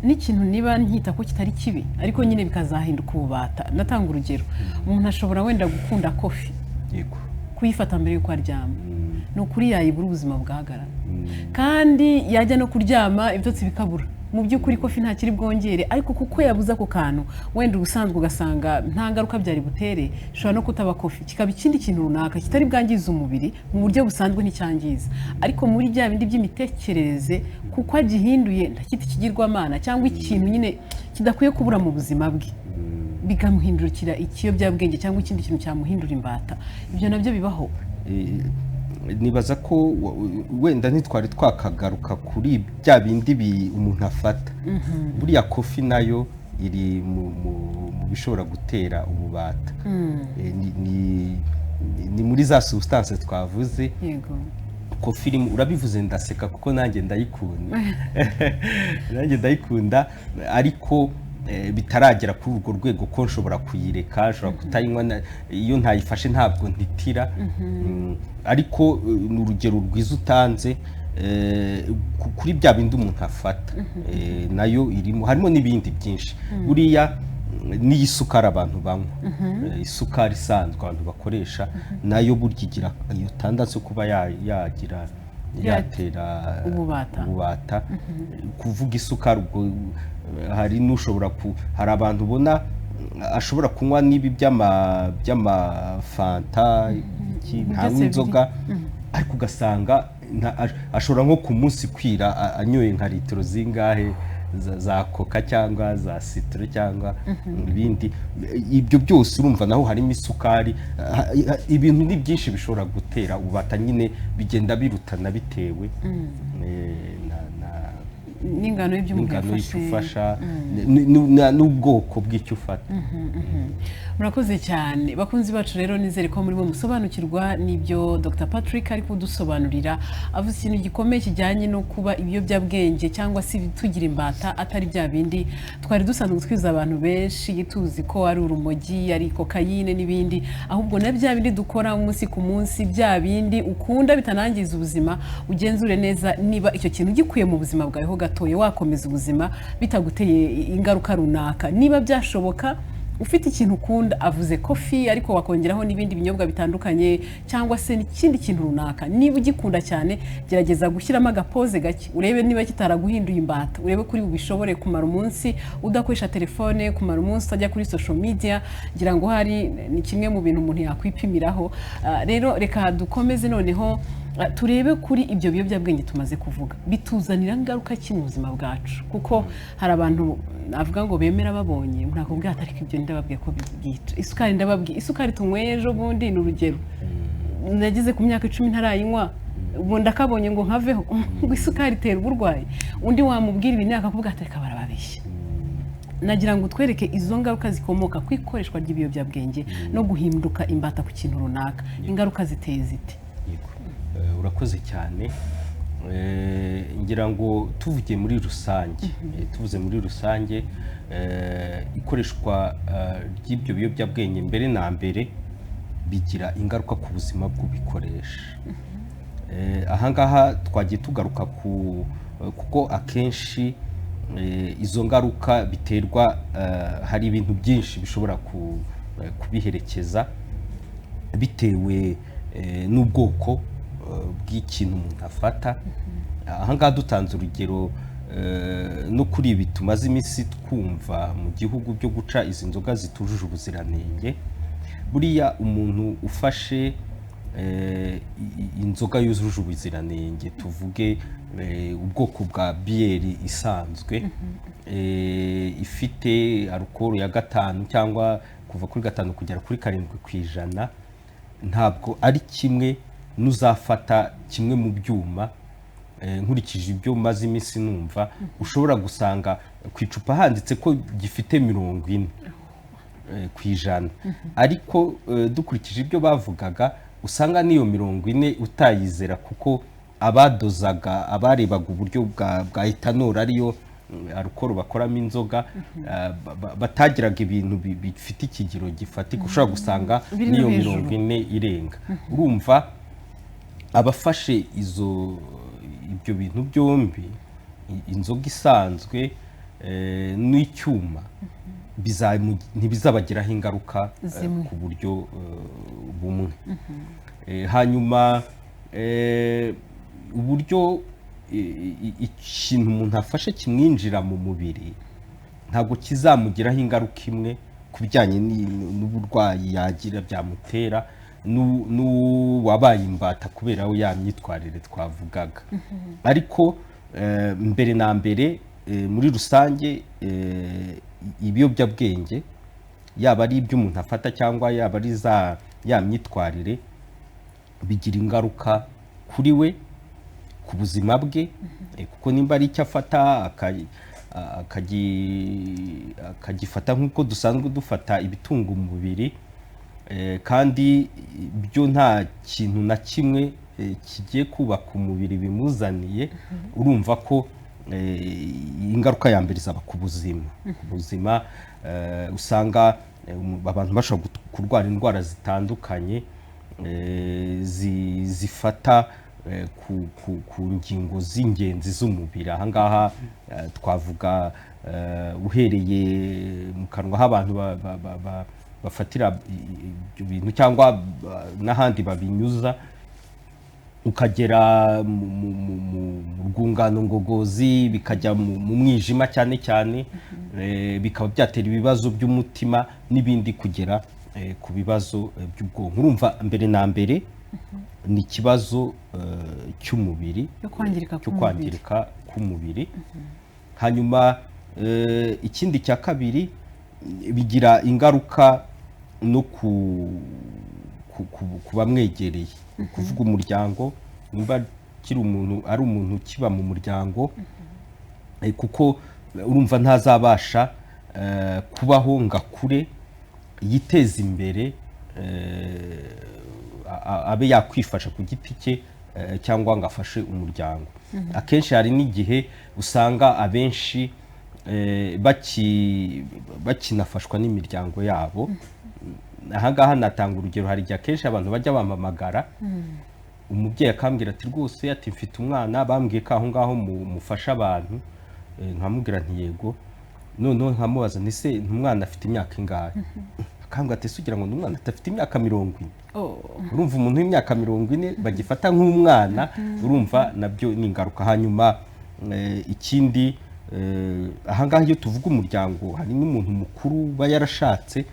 Speaker 1: n'ikintu niba nkita ko kitari kibi, ariko nyine bikazahinduka ububata. Natanga urugero: umuntu ashobora wenda gukunda coffee, kuyifata mbere y'uko aryama. Ni ukuri yayibura ubuzima bwahagarara, kandi yajya no kuryama ibitotsi bikabura. Mu by'ukuri coffee ntakiri bwongere, ariko kuko yabuze ako kantu, wenda ubusanzwe ugasanga nta ngaruka byari butere, ishobora no kutaba coffee, kikaba ikindi kintu runaka kitari bwangize umubiri. Mu buryo busanzwe nticyangiza, ariko muri bya bindi by'imitekerereze, kuko agihinduye ndakita ikigirwamana cyangwa ikintu nyine kidakwiye kubura mu buzima bwe, bikamuhindukira ikiyobyabwenge cyangwa ikindi kintu cyamuhindura imbata. Ibyo nabyo bibaho.
Speaker 2: Nibaza ko wenda ntitwari twakagaruka kuri bya bindi umuntu afata. Buriya coffee nayo iri mu bishobora gutera ububata. Ni muri za substance twavuze. Coffee irimo. Urabivuze ndaseka kuko nanjye ndayikunda, nanjye ndayikunda, ariko bitaragera kuri urwo rwego ko nshobora kuyireka, nshobora kutayinywa. Iyo ntayifashe ntabwo ntitira. Ariko ni urugero rwiza utanze kuri bya bindi umuntu afata. Nayo irimo, harimo n'ibindi byinshi. Buriya n'iyi sukari abantu banywa, isukari isanzwe abantu bakoresha, nayo burya igira iyo tendance yo kuba yagira yatera
Speaker 1: Ububata.
Speaker 2: Ububata. Kuvuga isukari ubwo, hari n'ushobora ku hari abantu ubona ashobora kunywa n'ibi by'amafanta, iki, ntanywa
Speaker 1: Byose
Speaker 2: inzoga, ariko ugasanga ashobora nko ku munsi kwira anyoye nka litiro zingahe. za Coca cyangwa za citron cyangwa ibindi. Ibyo byose urumva naho harimo isukari. Ibintu ni byinshi bishobora gutera ububata nyine, bigenda birutana bitewe
Speaker 1: n'ingano y'ibyo umuntu
Speaker 2: n'ingano y'icyo
Speaker 1: yafashe.
Speaker 2: Ufasha n'ubwoko bw'icyo ufata.
Speaker 1: Murakoze cyane, bakunzi bacu. Rero nizere ko murimo musobanukirwa n'ibyo Dr Patrick ari kudusobanurira. Avuze ikintu gikomeye kijyanye no kuba ibiyobyabwenge cyangwa se ibitugira imbata atari bya bindi twari dusanzwe twiza, abantu benshi tuzi ko ari urumogi, ari kokayine n'ibindi, ahubwo na bya bindi dukora umunsi ku munsi, bya bindi ukunda bitanangiza ubuzima. Ugenzure neza niba icyo kintu gikwiye mu buzima bwawe ho gatoya, wakomeza ubuzima bitaguteye ingaruka runaka. Niba byashoboka, ufite ikintu ukunda, avuze coffee, ariko wakongeraho n'ibindi binyobwa bitandukanye cyangwa se n'ikindi kintu runaka, niba ugikunda cyane, gerageza gushyiramo agapoze gake, urebe niba kitaraguhinduye imbata, urebe kuri bubishobore kumara umunsi udakoresha telefone, kumara umunsi utajya kuri social media. Ngira ngo hari ni kimwe mu bintu umuntu yakwipimiraho. Rero reka dukomeze noneho, turebe kuri ibyo biyobyabwenge tumaze kuvuga, bituzanira ingaruka ki mu buzima bwacu? Kuko hari abantu navuga ngo bemera babonye, umuntu akubwira ati: "Ariko ibyo ndababwiye ko byica isukari, ndababwiye isukari tunyweye ejo bundi." Ni urugero, nageze ku myaka 10 ntarayinywa, ubu ndakabonye ngo nkaveho, ngo isukari itera uburwayi. Undi wamubwira ibintu akakubwira ati: "Reka, barababeshya." Nagira ngo utwereke izo ngaruka zikomoka ku ikoreshwa ry'ibiyobyabwenge no guhinduka imbata ku kintu runaka. Ingaruka ziteye zite?
Speaker 2: Yego. Urakoze cyane. Ngira ngo tuvuge muri rusange, tuvuze muri rusange, ikoreshwa ry'ibyo biyobyabwenge mbere na mbere bigira ingaruka ku buzima bw'ubikoresha. Ahangaha twagiye tugaruka ku kuko akenshi izo ngaruka biterwa, hari ibintu byinshi bishobora kubiherekeza bitewe n'ubwoko bw'ikintu umuntu afata. Ahangaha dutanze urugero, no kuri ibi tumaze iminsi twumva mu gihugu byo guca izi nzoga zitujuje ubuziranenge, buriya umuntu ufashe inzoga yujuje ubuziranenge, tuvuge ubwoko bwa biyeri isanzwe, ifite alukoro ya 5 cyangwa kuva kuri 5 kugera kuri 7%, ntabwo ari kimwe n'uzafata kimwe mu byuma. Nkurikije ibyo maze iminsi numva, ushobora gusanga ku icupa handitse ko gifite 40%, ariko dukurikije ibyo bavugaga, usanga n'iyo 40 utayizera, kuko abadozaga, abarebaga uburyo bwa ethanol, ariyo alukoro bakoramo inzoga, batagiraga ibintu bifite ikigero gifatika. Ushobora gusanga
Speaker 1: biri no
Speaker 2: n'iyo
Speaker 1: hejuru.
Speaker 2: 40 irenga. Urumva abafashe izo ibyo bintu byombi, inzoga isanzwe n'icyuma, ntibizabagiraho ingaruka
Speaker 1: zimwe.
Speaker 2: ku buryo bumwe. Hanyuma uburyo ikintu umuntu afashe kimwinjira mu mubiri ntabwo kizamugiraho ingaruka imwe ku bijyanye n'uburwayi yagira byamutera n'uwabaye imbata kubera we ya myitwarire twavugaga. Ariko mbere na mbere, muri rusange, ibiyobyabwenge, yaba ari ibyo umuntu afata cyangwa yaba ari za ya myitwarire, bigira ingaruka kuri we, ku buzima bwe, kuko nimba ari icyo afata akagifata nk'uko dusanzwe dufata ibitunga umubiri, kandi byo nta kintu na kimwe kigiye kubaka umubiri bimuzaniye, urumva ko ingaruka ya mbere izaba ku buzima. Ku buzima, usanga abantu bashobora kurwara indwara zitandukanye zifata ku ngingo z'ingenzi z'umubiri. Ahangaha twavuga uhereye mu kanwa aho abantu bafatira ibyo bintu cyangwa n'ahandi babinyuza, ukagera mu rwungano ngogozi, bikajya mu mwijima cyane cyane, bikaba byatera ibibazo by'umutima n'ibindi, kugera ku bibazo by'ubwonko. Urumva mbere na mbere ni ikibazo cy'umubiri,
Speaker 1: cyo kwangirika
Speaker 2: cyo
Speaker 1: k'umubiri.
Speaker 2: Kwangirika k'umubiri. Hanyuma ikindi cya kabiri, bigira ingaruka no ku bamwegereye, kuvuga umuryango, nimba kiri umuntu ari umuntu kiba mu muryango, kuko urumva ntazabasha kubaho ngo akure yiteze imbere, abe yakwifasha ku giti cye cyangwa ngo afashe umuryango. Akenshi hari n'igihe usanga abenshi bakinafashwa n'imiryango yabo. Ahangaha natanga urugero, hari igihe akenshi abantu bajya bampamagara, umubyeyi akambwira ati rwose, ati mfite umwana, bambwiye ko aho ngaho mufasha abantu, nkamubwira nti yego. Noneho nkamubaza nti se umwana afite imyaka ingahe? Akambwira ati se ugira ngo ni umwana adafite imyaka 40. Urumva umuntu w'imyaka 40 bagifata nk'umwana, urumva nabyo ni ingaruka. Hanyuma ikindi, ahangaha iyo tuvuga umuryango, hari n'umuntu mukuru uba yarashatse,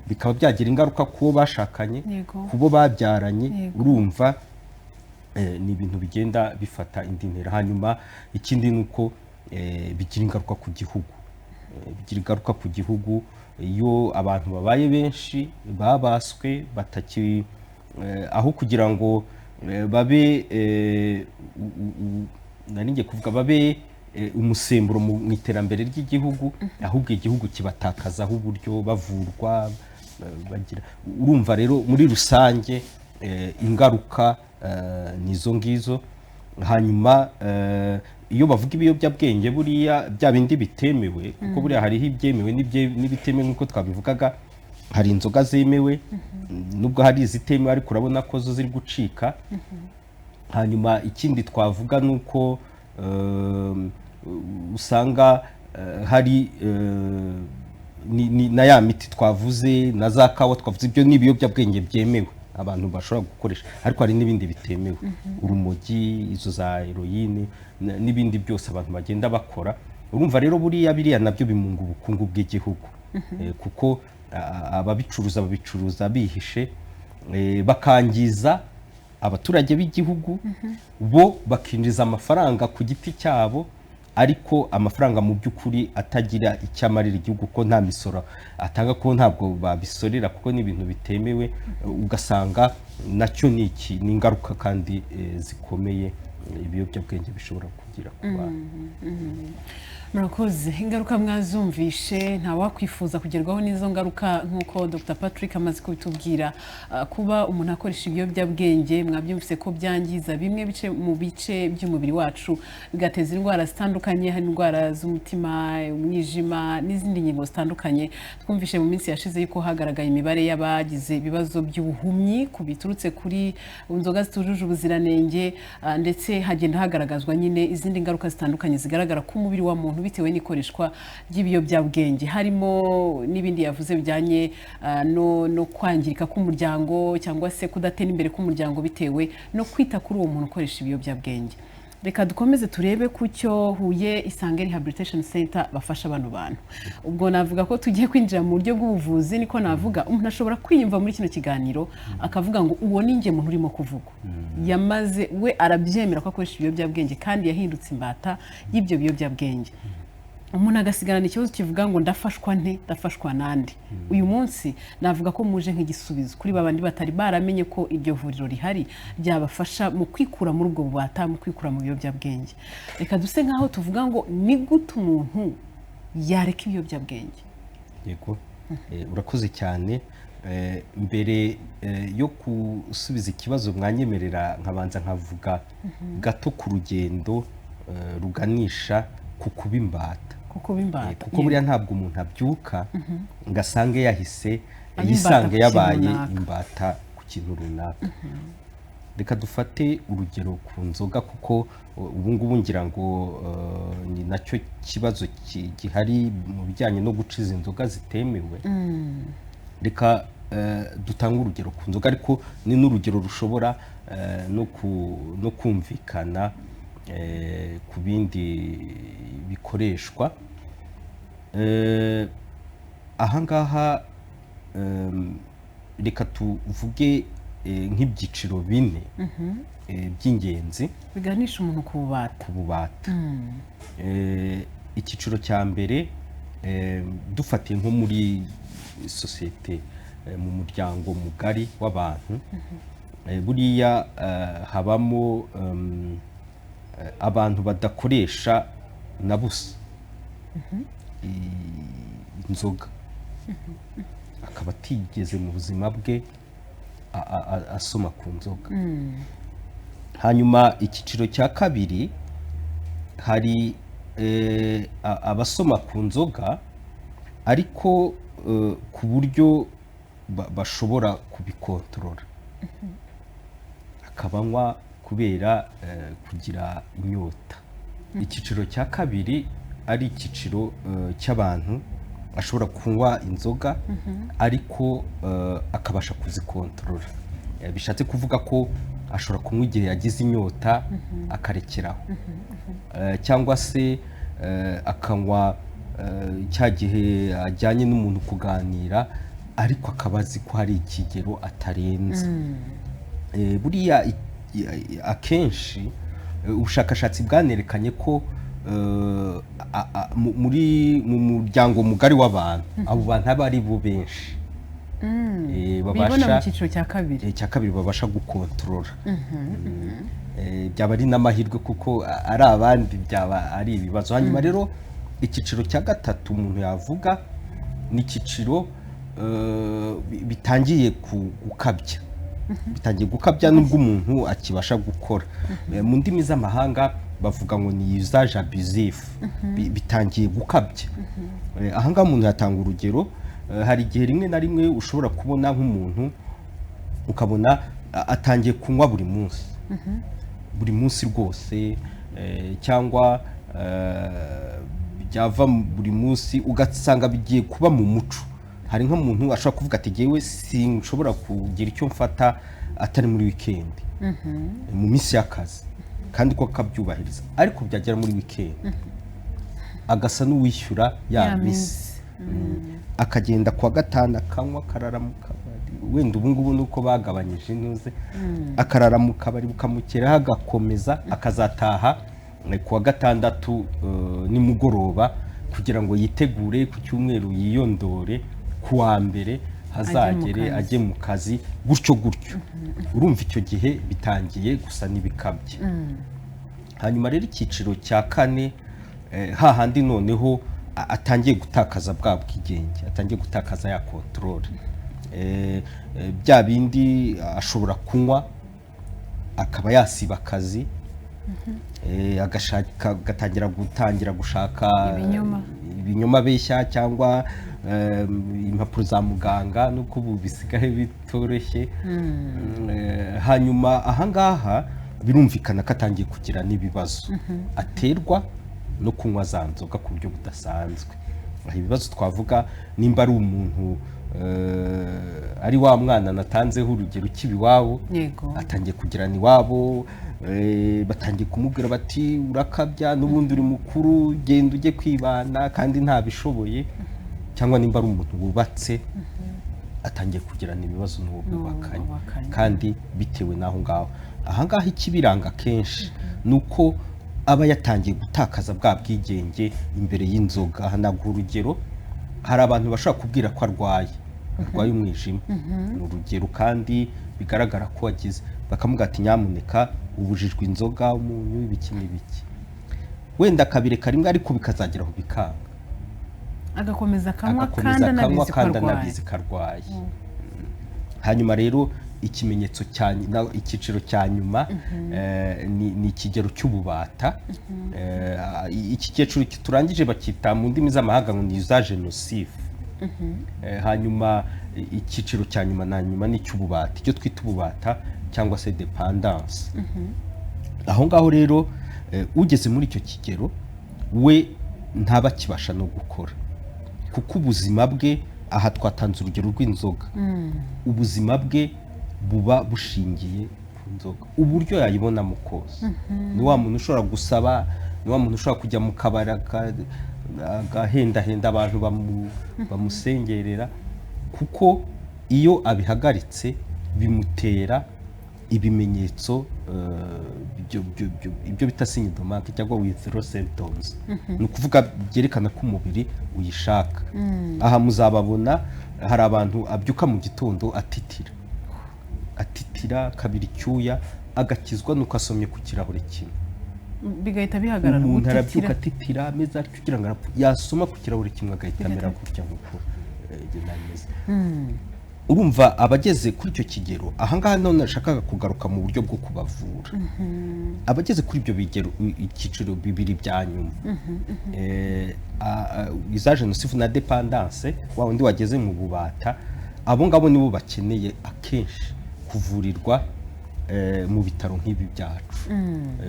Speaker 2: bikaba byagira ingaruka ku bo bashakanye, ku bo babyaranye, urumva ni ibintu bigenda bifata indi ntera. Hanyuma ikindi ni uko bigira ingaruka ku gihugu, bigira ingaruka ku gihugu iyo abantu babaye benshi babaswe bataki, aho kugira ngo babe nari ngiye kuvuga babe umusemburo mu iterambere ry'igihugu, ahubwo igihugu kibatakazaho uburyo bavurwa bagira. Urumva rero muri rusange ingaruka nizo ngizo. Hanyuma iyo bavuga ibiyobyabwenge, buriya bya bindi bitemewe, kuko buriya hariho ibyemewe n'ibitemewe nk'uko twabivugaga, hari inzoga zemewe nubwo hari izitemewe, ariko urabona ko zo ziri gucika. Hanyuma ikindi twavuga ni uko usanga hari na ya miti twavuze na za kawa twavuze, ibyo ni ibiyobyabwenge byemewe abantu bashobora gukoresha, ariko hari n'ibindi bitemewe, urumogi, izo za heroine n'ibindi byose abantu bagenda bakora. Urumva rero buriya biriya nabyo bimunga ubukungu bw'igihugu, kuko ababicuruza babicuruza bihishe, bakangiza abaturage b'igihugu, bo bakinjiza amafaranga ku giti cyabo, ariko amafaranga mu by'ukuri atagira icyo amarira igihugu, ko nta misoro atanga, ko ntabwo babisorera, kuko ni ibintu bitemewe. Ugasanga nacyo ni iki, ni ingaruka kandi zikomeye ibiyobyabwenge bishobora kugira ku bantu.
Speaker 1: Murakoze, ingaruka mwazumvishe, nta wakwifuza kugerwaho n'izo ngaruka nk'uko Dr Patrick amaze kubitubwira. Kuba umuntu akoresha ibiyobyabwenge, mwabyumvise ko byangiza bimwe bice mu bice by'umubiri wacu, bigateza indwara zitandukanye, hari indwara z'umutima, umwijima n'izindi ngingo zitandukanye. Twumvishe mu minsi yashize yuko hagaragaye imibare y'abagize ibibazo by'ubuhumyi ku biturutse kuri inzoga zitujuje ubuziranenge, ndetse hagenda hagaragazwa nyine izindi ngaruka zitandukanye zigaragara ku mubiri wa muntu bitewe n'ikoreshwa ry'ibiyobyabwenge, harimo n'ibindi yavuze bijyanye no kwangirika k'umuryango cyangwa se kudatera imbere k'umuryango bitewe no kwita kuri uwo muntu ukoresha ibiyobyabwenge. Reka dukomeze turebe ku cyo Huye Isange Rehabilitation Center bafasha bano bantu. Ubwo navuga ko tugiye kwinjira mu buryo bw'ubuvuzi, niko navuga umuntu ashobora kwiyumva muri kino kiganiro akavuga ngo uwo ni njye muntu urimo kuvugwa, yamaze we arabyemera ko akoresha ibiyobyabwenge kandi yahindutse imbata y'ibyo biyobyabwenge. Umuntu agasigarana ikibazo kivuga ngo ndafashwa nte, ndafashwa nande? Uyu munsi navuga ko muje nk'igisubizo kuri babandi batari baramenye ko iryo vuriro rihari ryabafasha mu kwikura muri ubwo bubata, mu kwikura mu biyobyabwenge. Reka duse nkaho tuvuga ngo ni gute umuntu yareka ibiyobyabwenge?
Speaker 2: Yego, urakoze cyane. Mbere yo gusubiza ikibazo mwanyemerera nkabanza nkavuga gato ku rugendo ruganisha ku kuba imbata. Kuko buriya ntabwo umuntu abyuka ngo asange yahise yisange yabaye imbata ku kintu runaka. Reka dufate urugero ku nzoga, kuko ubu ngubu ngira ngo ni nacyo kibazo gihari mu bijyanye no guca izi nzoga zitemewe. Reka dutange urugero ku nzoga, ariko ni n'urugero rushobora no kumvikana ku bindi bikoreshwa. Ahangaha reka tuvuge nk'ibyiciro bine by'ingenzi
Speaker 1: biganisha umuntu ku bubata.
Speaker 2: Icyiciro cya mbere, dufatiye nko muri sosiyete, mu muryango mugari w'abantu, buriya habamo abantu badakoresha na busa inzoga, akaba atigeze mu buzima bwe asoma ku nzoga. Hanyuma icyiciro cya kabiri, hari abasoma ku nzoga ariko ku buryo bashobora kubikontorora, akabanywa kubera kugira inyota. Icyiciro cya kabiri ari icyiciro cy'abantu ashobora kunywa inzoga ariko akabasha kuzikontorora. Bishatse kuvuga ko ashobora kunywa igihe yagize inyota akarekeraho, cyangwa se akanywa cya gihe ajyanye n'umuntu kuganira, ariko akaba azi ko hari ikigero atarenza. Buriya akenshi ubushakashatsi bwanerekanye ko muri mu muryango mugari w'abantu, abo bantu aba ari bo benshi
Speaker 1: bibona mu
Speaker 2: babasha
Speaker 1: cyiciro cya kabiri.
Speaker 2: Cya kabiri, babasha gukontorora. Byaba ari n'amahirwe kuko ari abandi byaba ari ibibazo. Hanyuma rero icyiciro cya gatatu umuntu yavuga ni icyiciro bitangiye gukabya, bitangiye gukabya nubwo umuntu akibasha gukora. Mu ndimi z'amahanga bavuga ngo ni usage abusif. Bitangiye gukabya. Ahangaha umuntu yatanga urugero, hari igihe rimwe na rimwe ushobora kubona nk'umuntu ukabona atangiye kunywa buri munsi, buri munsi rwose, cyangwa byava buri munsi ugasanga bigiye kuba mu muco. Hari nk'umuntu ashobora kuvuga ati: "Jyewe sinshobora kugira icyo mfata atari muri wikendi, mu minsi y'akazi", kandi ko akabyubahiriza, ariko byagera muri wikendi agasa n'uwishyura ya
Speaker 1: Ya
Speaker 2: misi.
Speaker 1: Minsi.
Speaker 2: Akagenda kuwa gatanu akanywa, akarara mu kabari. Wenda ubu ngubu ni uko bagabanyije intuze, akarara mu kabari bukamukeraho, agakomeza akazataha kuwa gatandatu nimugoroba kugira ngo yitegure ku cyumweru, yiyondore, ku wa mbere hazagere
Speaker 1: kazi.
Speaker 2: Ajye mu kazi, gutyo gutyo. Urumva icyo gihe bitangiye gusa n'ibikabye. Hanyuma rero icyiciro cya kane, hahandi noneho atangiye gutakaza bwa bwigenge, atangiye gutakaza ya contrôle. Bya bindi ashobora kunywa akaba yasiba akazi, agashaka, agatangira gutangira gushaka
Speaker 1: Ibinyoma.
Speaker 2: ibinyoma abeshya, cyangwa impapuro za muganga, nuko ubu bisigaye bitoroshye. Hanyuma ahangaha birumvikana ko atangiye kugira n'ibibazo aterwa no kunywa za nzoga ku buryo budasanzwe. Aha ibibazo twavuga, nimba ari umuntu ari wa mwana natanzeho urugero ukiba iwabo, atangiye kugirana iwabo, batangiye kumubwira bati: "Urakabya, n'ubundi uri mukuru, genda ujye kwibana", kandi ntabishoboye. Cyangwa nimba ari umuntu wubatse, atangiye kugirana ibibazo n'uwo
Speaker 1: N'uwo
Speaker 2: bubakanye,
Speaker 1: bubakanye.
Speaker 2: kandi bitewe n'aho ngaho. Aha ngaha ikibiranga kenshi ni uko aba yatangiye gutakaza bwa bwigenge imbere y'inzoga. Aha naguha urugero, hari abantu bashobora kubwira ko arwaye umwijima, ni urugero, kandi bigaragara ko wagize, bakamubwira ati: "Nyamuneka, ubujijwe inzoga, umunyu, ibiki n'ibiki", wenda akabireka rimwe, ariko bikazagera aho bikanga,
Speaker 1: agakomeza akanywa
Speaker 2: agakomeza
Speaker 1: kandi
Speaker 2: akanywa
Speaker 1: anabizi ko
Speaker 2: kandi
Speaker 1: arwaye.
Speaker 2: Anabizi ko arwaye. Hanyuma rero ikimenyetso cya icyiciro cya nyuma ni ikigero cy'ububata. Iki cyiciro turangije bacyita mu ndimi z'amahanga ngo ni usage nocif. Hanyuma icyiciro cya nyuma na nyuma ni icy'ububata, icyo twita ububata cyangwa se dépendance. Aho ngaho rero ugeze muri icyo kigero we ntaba akibasha no gukora, kuko ubuzima bwe, aha twatanze urugero rw'inzoga, ubuzima bwe buba bushingiye ku nzoga, uburyo yayibonamo kose. Ni wa muntu ushobora gusaba, ni wa muntu ushobora kujya mu kabari agahendahenda abantu bamusengerera, kuko iyo abihagaritse bimutera Ibimenyetso ibyo bita signe de manque cyangwa withdrawal symptoms, ni ukuvuga byerekana ko umubiri uyishaka. Aha muzababona, hari abantu abyuka mu gitondo atitira, atitira kabira icyuya, agakizwa nuko asomye ku kirahure kimwe.
Speaker 1: Bigahita bihagarara.
Speaker 2: Umuntu
Speaker 1: gutitira.
Speaker 2: Arabyuka atitira, ameze atyo, ugira ngo arapfa, yasoma ku kirahure kimwe agahita amera gutya nk'uko njye nameze. Urumva abageze kuri icyo kigero, ahangaha none nashakaga kugaruka mu buryo bwo kubavura. Abageze kuri ibyo bigero, icyiciro bibiri bya nyuma, usage nocif na dépendance, wa wundi wageze mu bubata, abo ngabo nibo bakeneye akenshi kuvurirwa mu bitaro nk'ibi byacu.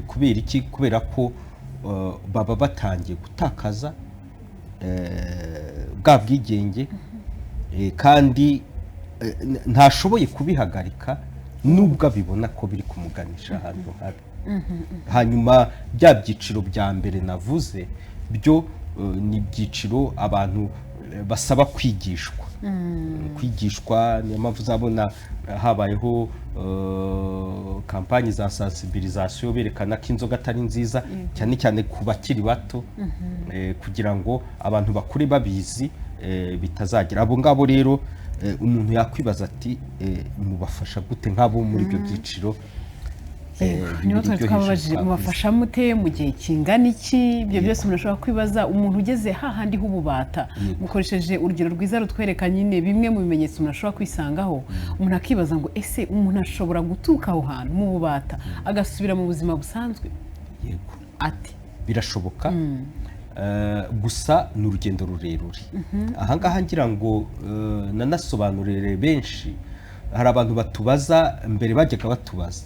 Speaker 2: Kubera iki? Kubera ko baba batangiye gutakaza bwa bwigenge, kandi ntashoboye kubihagarika nubwo abibona ko biri kumuganisha ahantu habi. Hanyuma bya byiciro bya mbere navuze byo ni ibyiciro abantu basaba kwigishwa, kwigishwa. Niyo mpamvu uzabona habayeho campagne za sensibilisation berekana ko inzoga atari nziza, cyane cyane ku bakiri bato, kugira ngo abantu bakure babizi, bitazagira abo ngabo. Rero umuntu yakwibaza ati mubafasha gute nk'abo muri ibyo byiciro
Speaker 1: Niho
Speaker 2: bibiri
Speaker 1: twari
Speaker 2: byo hejuru
Speaker 1: twababajije
Speaker 2: twavuze?
Speaker 1: Mubafasha mute, mu gihe kingana iki? Ibyo byose umuntu ashobora kwibaza, umuntu ugeze hahandi h'ububata. Mukoresheje urugero rwiza rutwereka nyine bimwe mu bimenyetso umuntu ashobora kwisangaho. Umuntu akibaza ngo ese umuntu ashobora guturuka aho hantu mu bubata agasubira mu buzima busanzwe?
Speaker 2: Yego.
Speaker 1: Ati
Speaker 2: Birashoboka. Gusa ni urugendo rurerure. Ahangaha ngira ngo nanasobanurire benshi. Hari abantu batubaza, mbere bajyaga batubaza,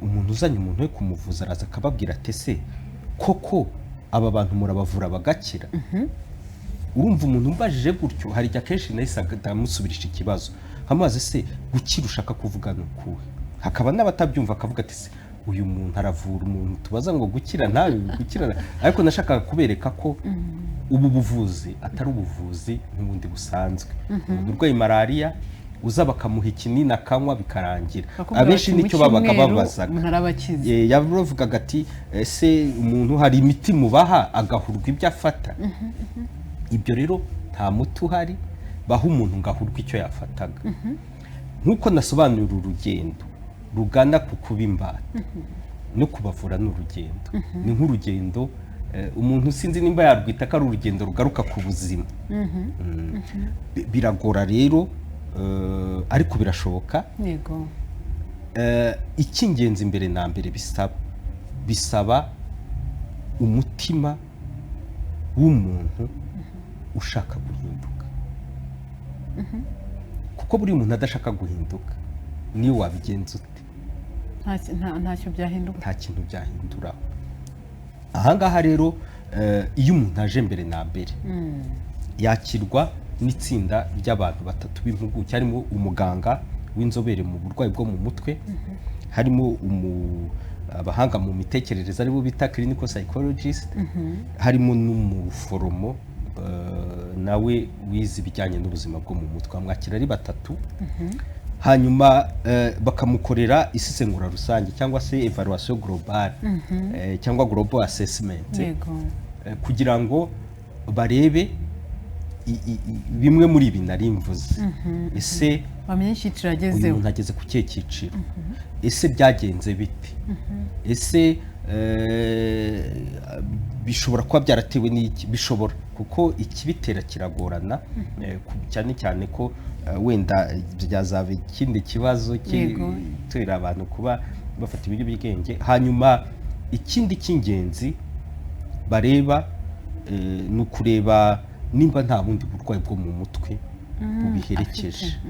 Speaker 2: umuntu uzanye umuntu we kumuvuza araza akababwira ati: "Ese koko aba bantu murabavura bagakira?" Urumva umuntu umbajije gutyo, hari igihe akenshi nahise ndamusubirisha ikibazo nkamubaza: "Ese gukira ushaka kuvuga ni ukuhe?" Hakaba n'abatabyumva, akavuga ati: "Se uyu muntu aravura umuntu tubaza ngo gukira ntawe gukira?" Ariko nashakaga kubereka ko ubu buvuzi atari ubuvuzi nk'ubundi busanzwe. Umuntu urwaye malariya uza bakamuha ikinini akanywa bikarangira,
Speaker 1: Bakubwira
Speaker 2: abenshi
Speaker 1: bati, "Mu
Speaker 2: nicyo babaga
Speaker 1: cyumweru
Speaker 2: babazaga.
Speaker 1: umuntu araba akize."
Speaker 2: Yavugaga ati: "Ese umuntu hari imiti mubaha agahurwa ibyo afata?" Ibyo rero nta muti uhari baha umuntu ngo ahurwe icyo yafataga. Nk'uko nasobanurira, urugendo rugana ku kuba imbata no kubavura ni urugendo, ni nk'urugendo umuntu sinzi nimba yarwita ko ari urugendo rugaruka ku buzima. Biragora rero, ariko birashoboka. Icy'ingenzi mbere na mbere bisaba umutima w'umuntu ushaka guhinduka, kuko buri muntu adashaka guhinduka niyo wabigenza ute?
Speaker 1: Ntacyo byahinduka.
Speaker 2: Nta kintu byahinduraho. Ahangaha rero iyo umuntu aje mbere na mbere yakirwa n'itsinda ry'abantu batatu b'impuguke, harimo umuganga w'inzobere mu burwayi bwo mu mutwe, harimo abahanga mu mitekerereze aribo bita clinical psychologist, harimo n'umuforomo nawe wize ibijyanye n'ubuzima bwo mu mutwe. Bamwakira ari batatu, hanyuma bakamukorera isesengura rusange cyangwa se évaluation globale cyangwa global assessment, kugira ngo barebe bimwe muri ibi nari mvuze. Ese
Speaker 1: bamenye icyiciro
Speaker 2: uyu
Speaker 1: agezeho?
Speaker 2: muntu ageze ku kihe cyiciro? Ese byagenze bite? Ese bishobora kuba byaratewe n'iki? Bishobora, kuko ikibitera kiragorana, cyane cyane ko wenda byazaba ikindi kibazo gitera abantu kuba bafata ibiyobyabwenge. Hanyuma ikindi cy'ingenzi bareba ni ukureba nimba nta bundi burwayi bwo mu mutwe bubiherekeje.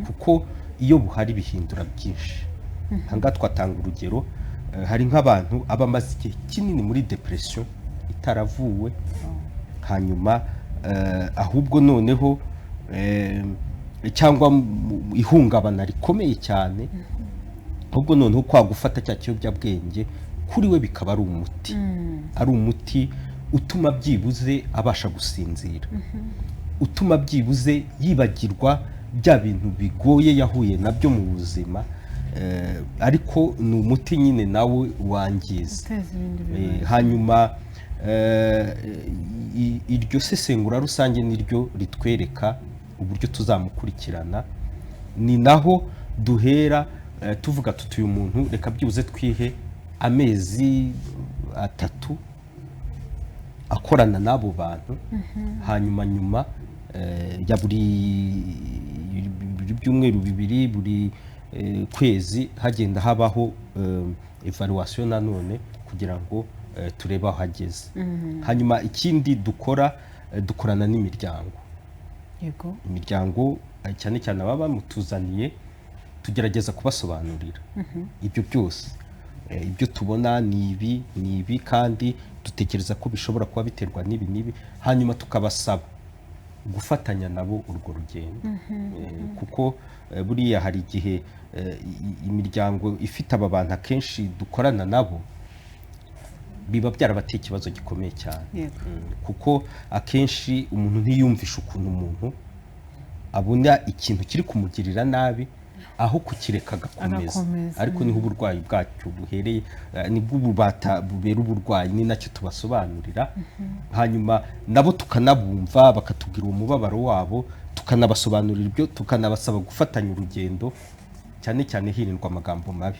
Speaker 2: Kuko iyo buhari bihindura byinshi. Ahangaha twatanga urugero, hari nk'abantu aba amaze igihe kinini muri depression itaravuwe, hanyuma ahubwo noneho cyangwa ihungabana rikomeye cyane, ahubwo noneho kwa gufata cya kiyobyabwenge kuri we bikaba ari umuti, ari umuti utuma byibuze abasha gusinzira, utuma byibuze yibagirwa bya bintu bigoye yahuye nabyo mu buzima. Ariko ni umuti nyine nawe wangiza.
Speaker 1: Uteza ibindi bibazo.
Speaker 2: Hanyuma iryo sesengura rusange niryo ritwereka uburyo tuzamukurikirana. Ni naho duhera tuvuga tuti: "Uyu muntu reka byibuze twihe amezi 3 akorana n'abo bantu." Hanyuma nyuma ya buri byumweru 2, buri kwezi hagenda habaho evaluation nanone kugira ngo turebe aho hageze. Hanyuma ikindi dukora, dukorana n'imiryango. Imiryango, cyane cyane ababa bamutuzaniye, tugerageza kubasobanurira ibyo byose. Ibyo tubona ni ibi, ni ibi, kandi dutekereza ko bishobora kuba biterwa n'ibi n'ibi. Hanyuma tukabasaba gufatanya nabo urwo rugendo. Kuko buriya hari igihe imiryango ifite aba bantu akenshi dukorana nabo biba byarabateye ikibazo gikomeye cyane. Kuko akenshi umuntu ntiyumvisha ukuntu umuntu abona ikintu kiri kumugirira nabi, aho kukireka agakomeza.
Speaker 1: Agakomeza.
Speaker 2: Ariko niho uburwayi bwacyo buhereye, nibwo ububata bubera uburwayi. Ni nacyo tubasobanurira, hanyuma nabo tukanabumva, bakatubwira uwo mubabaro wabo, tukanabasobanurira ibyo, tukanabasaba gufatanya urugendo, cyane cyane hirindwa amagambo mabi,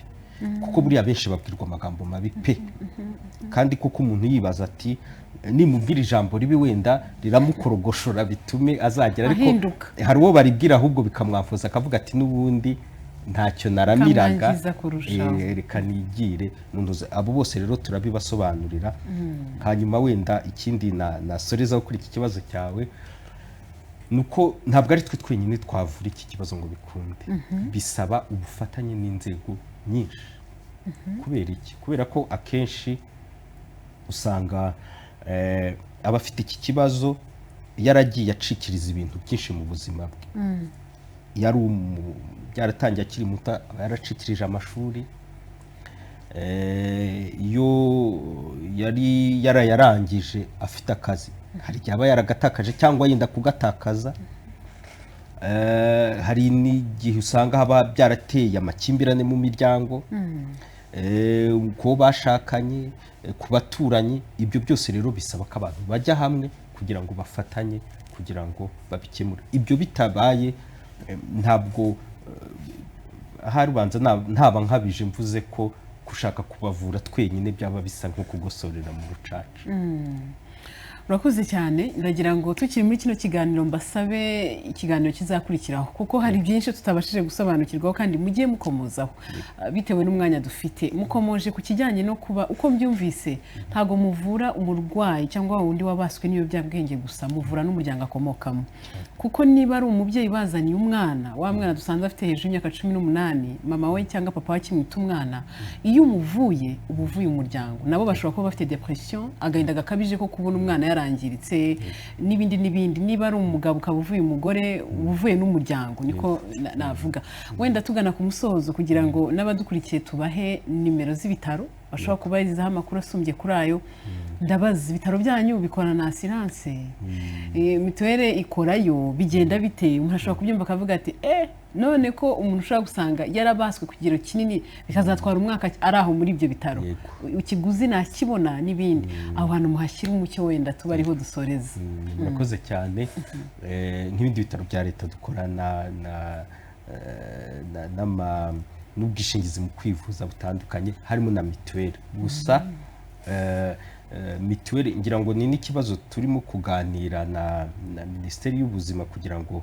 Speaker 2: kuko buriya benshi babwirwa amagambo mabi pe. Kandi koko umuntu yibaza ati: "Nimubwira ijambo ribi wenda riramukorogoshora bitume azagera," ariko
Speaker 1: Ahinduka.
Speaker 2: hari uwo baribwira ahubwo bikamwafuza, akavuga ati: "N'ubundi ntacyo naramiraga."
Speaker 1: Bikamwangiza kurushaho.
Speaker 2: Reka nigire mu ntuza. Abo bose rero turabibasobanurira. Hanyuma wenda ikindi nasorezaho kuri iki kibazo cyawe ni uko ntabwo ari twe twenyine twavura iki kibazo ngo bikunde. Bisaba ubufatanye n'inzego nyinshi. Kubera iki? Kubera ko akenshi usanga abafite iki kibazo yaragiye acikiriza ibintu byinshi mu buzima bwe. Byaratangiye akiri muto, aba yaracikirije amashuri. Iyo yari yarayarangije afite akazi, hari igihe aba yaragatakaje cyangwa yenda kugatakaza. Hari n'igihe usanga haba byarateye amakimbirane mu miryango, ku bashakanye, ku baturanyi. Ibyo byose rero bisaba ko abantu bajya hamwe kugira ngo bafatanye, kugira ngo babikemure. Ibyo bitabaye, ntabwo ahari ubanza ntaba nkabije mvuze ko gushaka kubavura twenyine byaba bisa nko kugosorera mu rucaca.
Speaker 1: Urakoze cyane. Ndagira ngo tukiri muri kino kiganiro mbasabe ikiganiro kizakurikiraho, kuko hari byinshi tutabashije gusobanukirwaho kandi mugiye mukomozaho. Bitewe n'umwanya dufite, mukomoje ku kijyanye no kuba, uko mbyumvise, ntabwo muvura umurwayi cyangwa wa wundi wabaswe n'ibiyobyabwenge gusa, muvura n'umuryango akomokamo. Kuko niba ari umubyeyi bazaniye umwana, wa mwana dusanzwe afite hejuru y'imyaka 18, mama we cyangwa papa we akimwita umwana, iyo umuvuye uba uvuye umuryango. Nabo bashobora kuba bafite depression, agahinda gakabije ko kubona umwana yarangiritse, n'ibindi n'ibindi. Niba ari umugabo ukaba uvuye umugore, uba uvuye n'umuryango. Niko navuga. Wenda tugana ku musozo, kugira ngo n'abadukurikiye tubahe nimero z'ibitaro bashobora kubarizaho amakuru asumbye kuri ayo. Ndabaza, ibitaro byanyu bikorana na assurance? Mituweli ikorayo? Bigenda bite? Umuntu ashobora kubyumva akavuga ati: "None ko umuntu ushobora gusanga yarabaswe ku kigero kinini, bikazatwara umwaka ari aho muri ibyo bitaro, ikiguzi nakibona?" n'ibindi. Aho hantu muhashyira umucyo, wenda tuba ariho dusoreza.
Speaker 2: Murakoze cyane. Nk'ibindi bitaro bya leta, dukorana n'ubwishingizi mu kwivuza butandukanye, harimo na mituweli. Gusa mituweli ngira ngo ni n'ikibazo turimo kuganira na Minisiteri y'Ubuzima, kugira ngo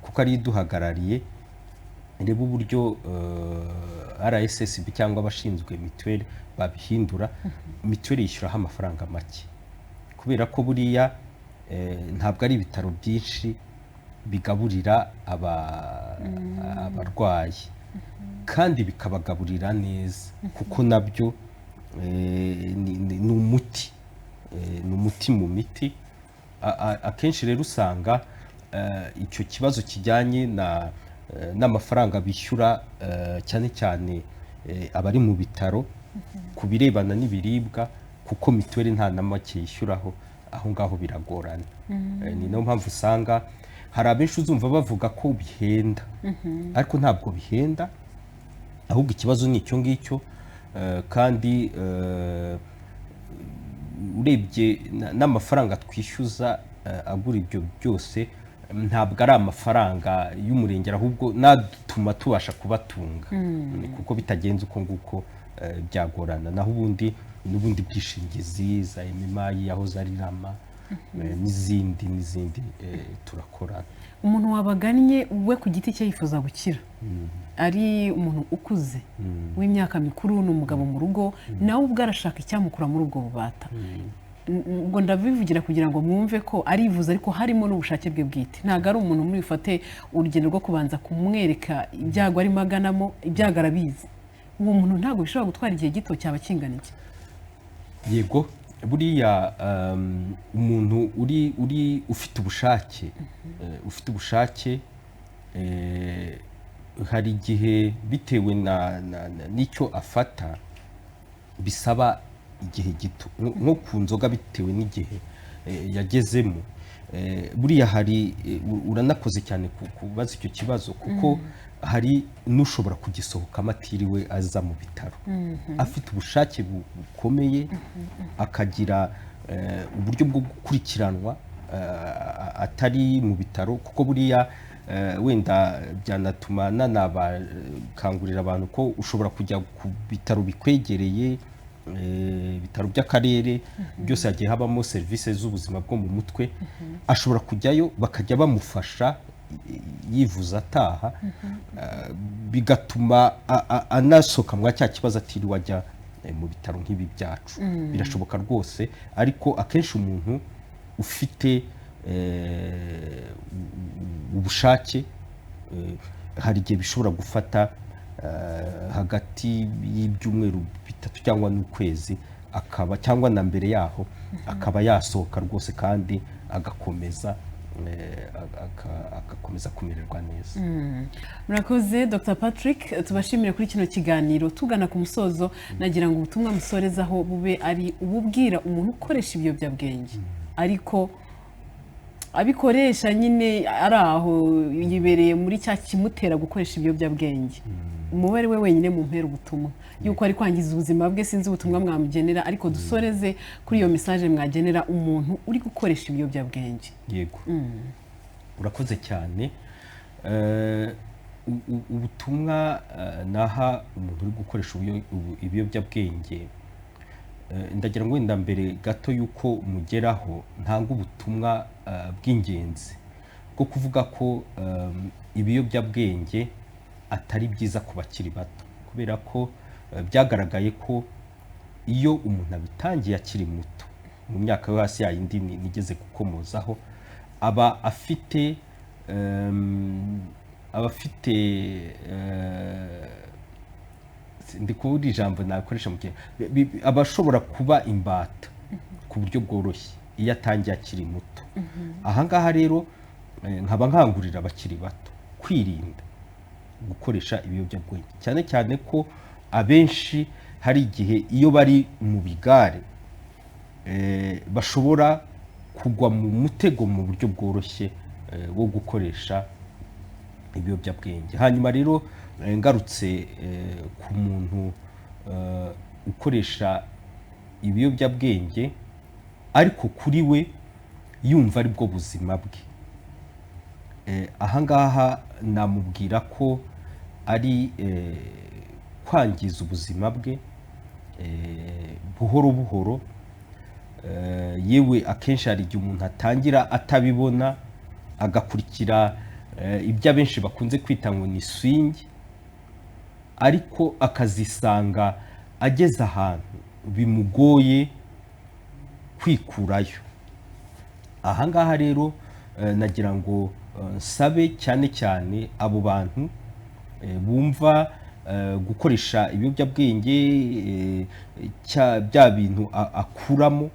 Speaker 2: kuko ariyo iduhagarariye, irebe uburyo RSSB cyangwa abashinzwe mituweli babihindura. Mituweli yishyuraho amafaranga make, kubera ko buriya ntabwo ari ibitaro byinshi bigaburira abarwayi kandi bikabagaburira neza, kuko nabyo ni umuti, ni umuti mu miti. Akenshi rero usanga icyo kibazo kijyanye n'amafaranga bishyura, cyane cyane abari mu bitaro, ku birebana n'ibiribwa, kuko mituweli nta na make yishyuraho, aho ngaho biragorana. Ni nayo mpamvu usanga hari abenshi uzumva bavuga ko bihenda, ariko ntabwo bihenda. Ahubwo ikibazo ni icyo ngicyo, kandi urebye n'amafaranga twishyuza agura ibyo byose, ntabwo ari amafaranga y'umurengera, ahubwo natuma tubasha kubatunga, kuko bitagenze uko nguko byagorana. Naho ubundi n'ubundi bwishingizi za MMI, yahoze ari RAMA, n'izindi turakorana.
Speaker 1: Umuntu wabagannye we ku giti cye yifuza gukira, ari umuntu ukuze w'imyaka mikuru, ni umugabo mu rugo, nawe ubwo arashaka icyamukura muri ubwo bubata. Ubwo ndabivugira kugira ngo mwumve ko arivuza, ariko harimo n'ubushake bwe bwite. Ntabwo ari umuntu muri bufate urugendo rwo kubanza kumwereka ibyago arimo aganamo, ibyago arabizi. Uwo muntu ntabwo bishobora gutwara igihe gito, cyaba kingana iki?
Speaker 2: Yego, buriya umuntu uri ufite ubushake, ufite ubushake, hari igihe bitewe n'icyo afata bisaba igihe gito, nko ku nzoga bitewe n'igihe yagezemo. Buriya hari uranakoze cyane kubaza icyo kibazo, kuko hari n'ushobora kugisohokamo atiriwe aza mu bitaro, afite ubushake bukomeye, akagira uburyo bwo gukurikiranwa atari mu bitaro, kuko buriya wenda byanatuma nanabakangurira abantu ko ushobora kujya ku bitaro bikwegereye, ibitaro by'akarere byose hagiye habamo serivisi z'ubuzima bwo mu mutwe. Ashobora kujyayo bakajya bamufasha yivuza ataha, bigatuma anasohoka mwa cya kibazo atiriwe ajya mu bitaro nk'ibi byacu. Birashoboka rwose, ariko akenshi umuntu ufite ubushake, hari igihe bishobora gufata hagati y'ibyumweru 3 cyangwa n'ukwezi, akaba cyangwa na mbere yaho akaba yasohoka rwose, kandi agakomeza agakomeza kumererwa neza.
Speaker 1: Murakoze Dr Patrick, tubashimire kuri kino kiganiro. Tugana ku musozo, nagira ngo ubutumwa musorezaho bube ari ububwira umuntu ukoresha ibiyobyabwenge, ariko abikoresha nyine ari aho yibereye muri cya kimutera gukoresha ibiyobyabwenge, umubare we wenyine mu mpera ubutumwa yuko ari kwangiza ubuzima bwe. Sinzi ubutumwa mwamugenera, ariko dusoreze kuri iyo message mwagenera umuntu uri gukoresha ibiyobyabwenge.
Speaker 2: Yego, urakoze cyane. Ubutumwa naha umuntu uri gukoresha ibiyobyabwenge, ndagira ngo wenda mbere gato y'uko mugeraho ntanga ubutumwa bw'ingenzi bwo kuvuga ko ibiyobyabwenge atari byiza ku bakiri bato, kubera ko byagaragaye ko iyo umuntu abitangiye akiri muto, mu myaka yo hasi yayindi nigeze gukomozaho, aba afite ndi kubura ijambo nakoresha mu gihe aba ashobora kuba imbata ku buryo bworoshye iyo atangiye akiri muto. Aha ngaha rero nkaba nkangurira abakiri bato kwirinda gukoresha ibiyobyabwenge, cyane cyane ko abenshi hari igihe iyo bari mu bigare bashobora kugwa mu mutego mu buryo bworoshye wo gukoresha ibiyobyabwenge. Hanyuma rero ngarutse ku muntu ukoresha ibiyobyabwenge ariko kuri we yumva ari bwo buzima bwe, aha ngaha namubwira ko ari kwangiza ubuzima bwe buhoro buhoro. Yewe akenshi hari igihe umuntu atangira atabibona, agakurikira ibyo abenshi bakunze kwita ngo ni swing, ariko akazisanga ageze ahantu bimugoye kwikurayo. Aha ngaha rero nagira ngo nsabe cyane cyane abo bantu bumva gukoresha ibiyobyabwenge bya bintu akuramo,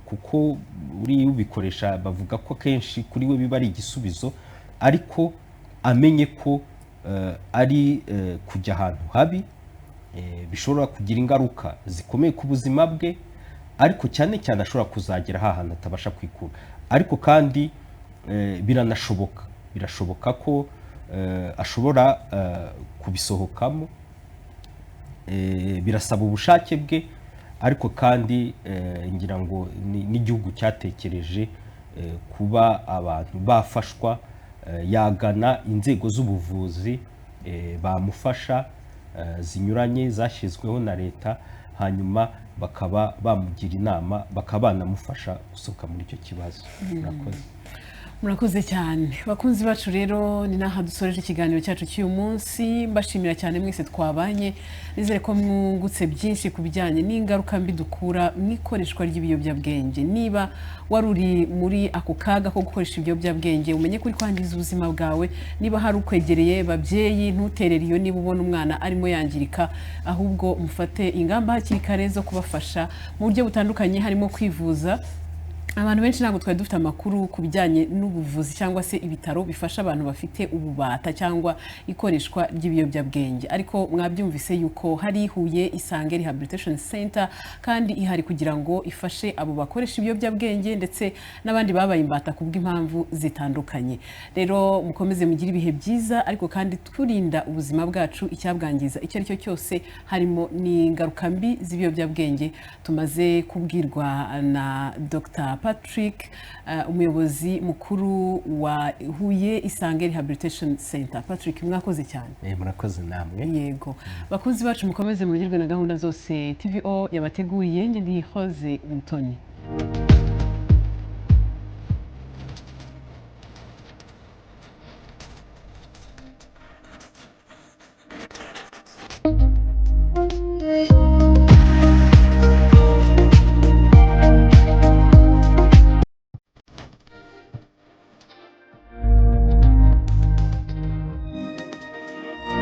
Speaker 2: kuko uriya ubikoresha bavuga ko akenshi kuri we biba ari igisubizo, ariko amenye ko ari kujya ahantu habi, bishobora kugira ingaruka zikomeye ku buzima bwe, ariko cyane cyane ashobora kuzagera hantu atabasha kwikura. Ariko kandi biranashoboka, birashoboka ko ashobora kubisohokamo. Birasaba ubushake bwe, ariko kandi ngira ngo n'igihugu cyatekereje kuba abantu bafashwa, yagana inzego z'ubuvuzi bamufasha zinyuranye zashyizweho na leta, hanyuma bakaba bamugira inama, bakaba banamufasha gusohoka muri icyo kibazo. Murakoze.
Speaker 1: Murakoze cyane, bakunzi bacu. Rero ni n'aha dusoreje ikiganiro cyacu cy'uyu munsi. Mbashimira cyane mwese twabanye. Nizere ko mwungutse byinshi ku bijyanye n'ingaruka mbi dukura mu ikoreshwa ry'ibiyobyabwenge. Niba wari uri muri ako kaga ko gukoresha ibiyobyabwenge, umenye ko uri kwangiza ubuzima bwawe. Niba hari ukwegereye, babyeyi, ntuterere iyo niba ubona umwana arimo yangirika, ahubwo mufate ingamba hakiri kare zo kubafasha mu buryo butandukanye, harimo kwivuza. Abantu benshi ntabwo twari dufite amakuru ku bijyanye n'ubuvuzi cyangwa se ibitaro bifasha abantu bafite ububata cyangwa ikoreshwa ry'ibiyobyabwenge, ariko mwabyumvise yuko hari Huye Isange Rehabilitation Center, kandi ihari kugira ngo ifashe abo bakoresha ibiyobyabwenge ndetse n'abandi babaye imbata ku bw'impamvu zitandukanye. Rero mukomeze mugire ibihe byiza, ariko kandi turinda ubuzima bwacu icyabwangiza icyo ari cyo cyose, harimo n'ingaruka mbi z'ibiyobyabwenge tumaze kubwirwa na Dr Patrick, umuyobozi mukuru wa Huye Isange Rehabilitation Center. Patrick, mwakoze cyane.
Speaker 2: Murakoze namwe.
Speaker 1: Yego, bakunzi bacu, mukomeze mugirwe na gahunda zose TVO yabateguriye. Njye ndi Hoze Umutoni.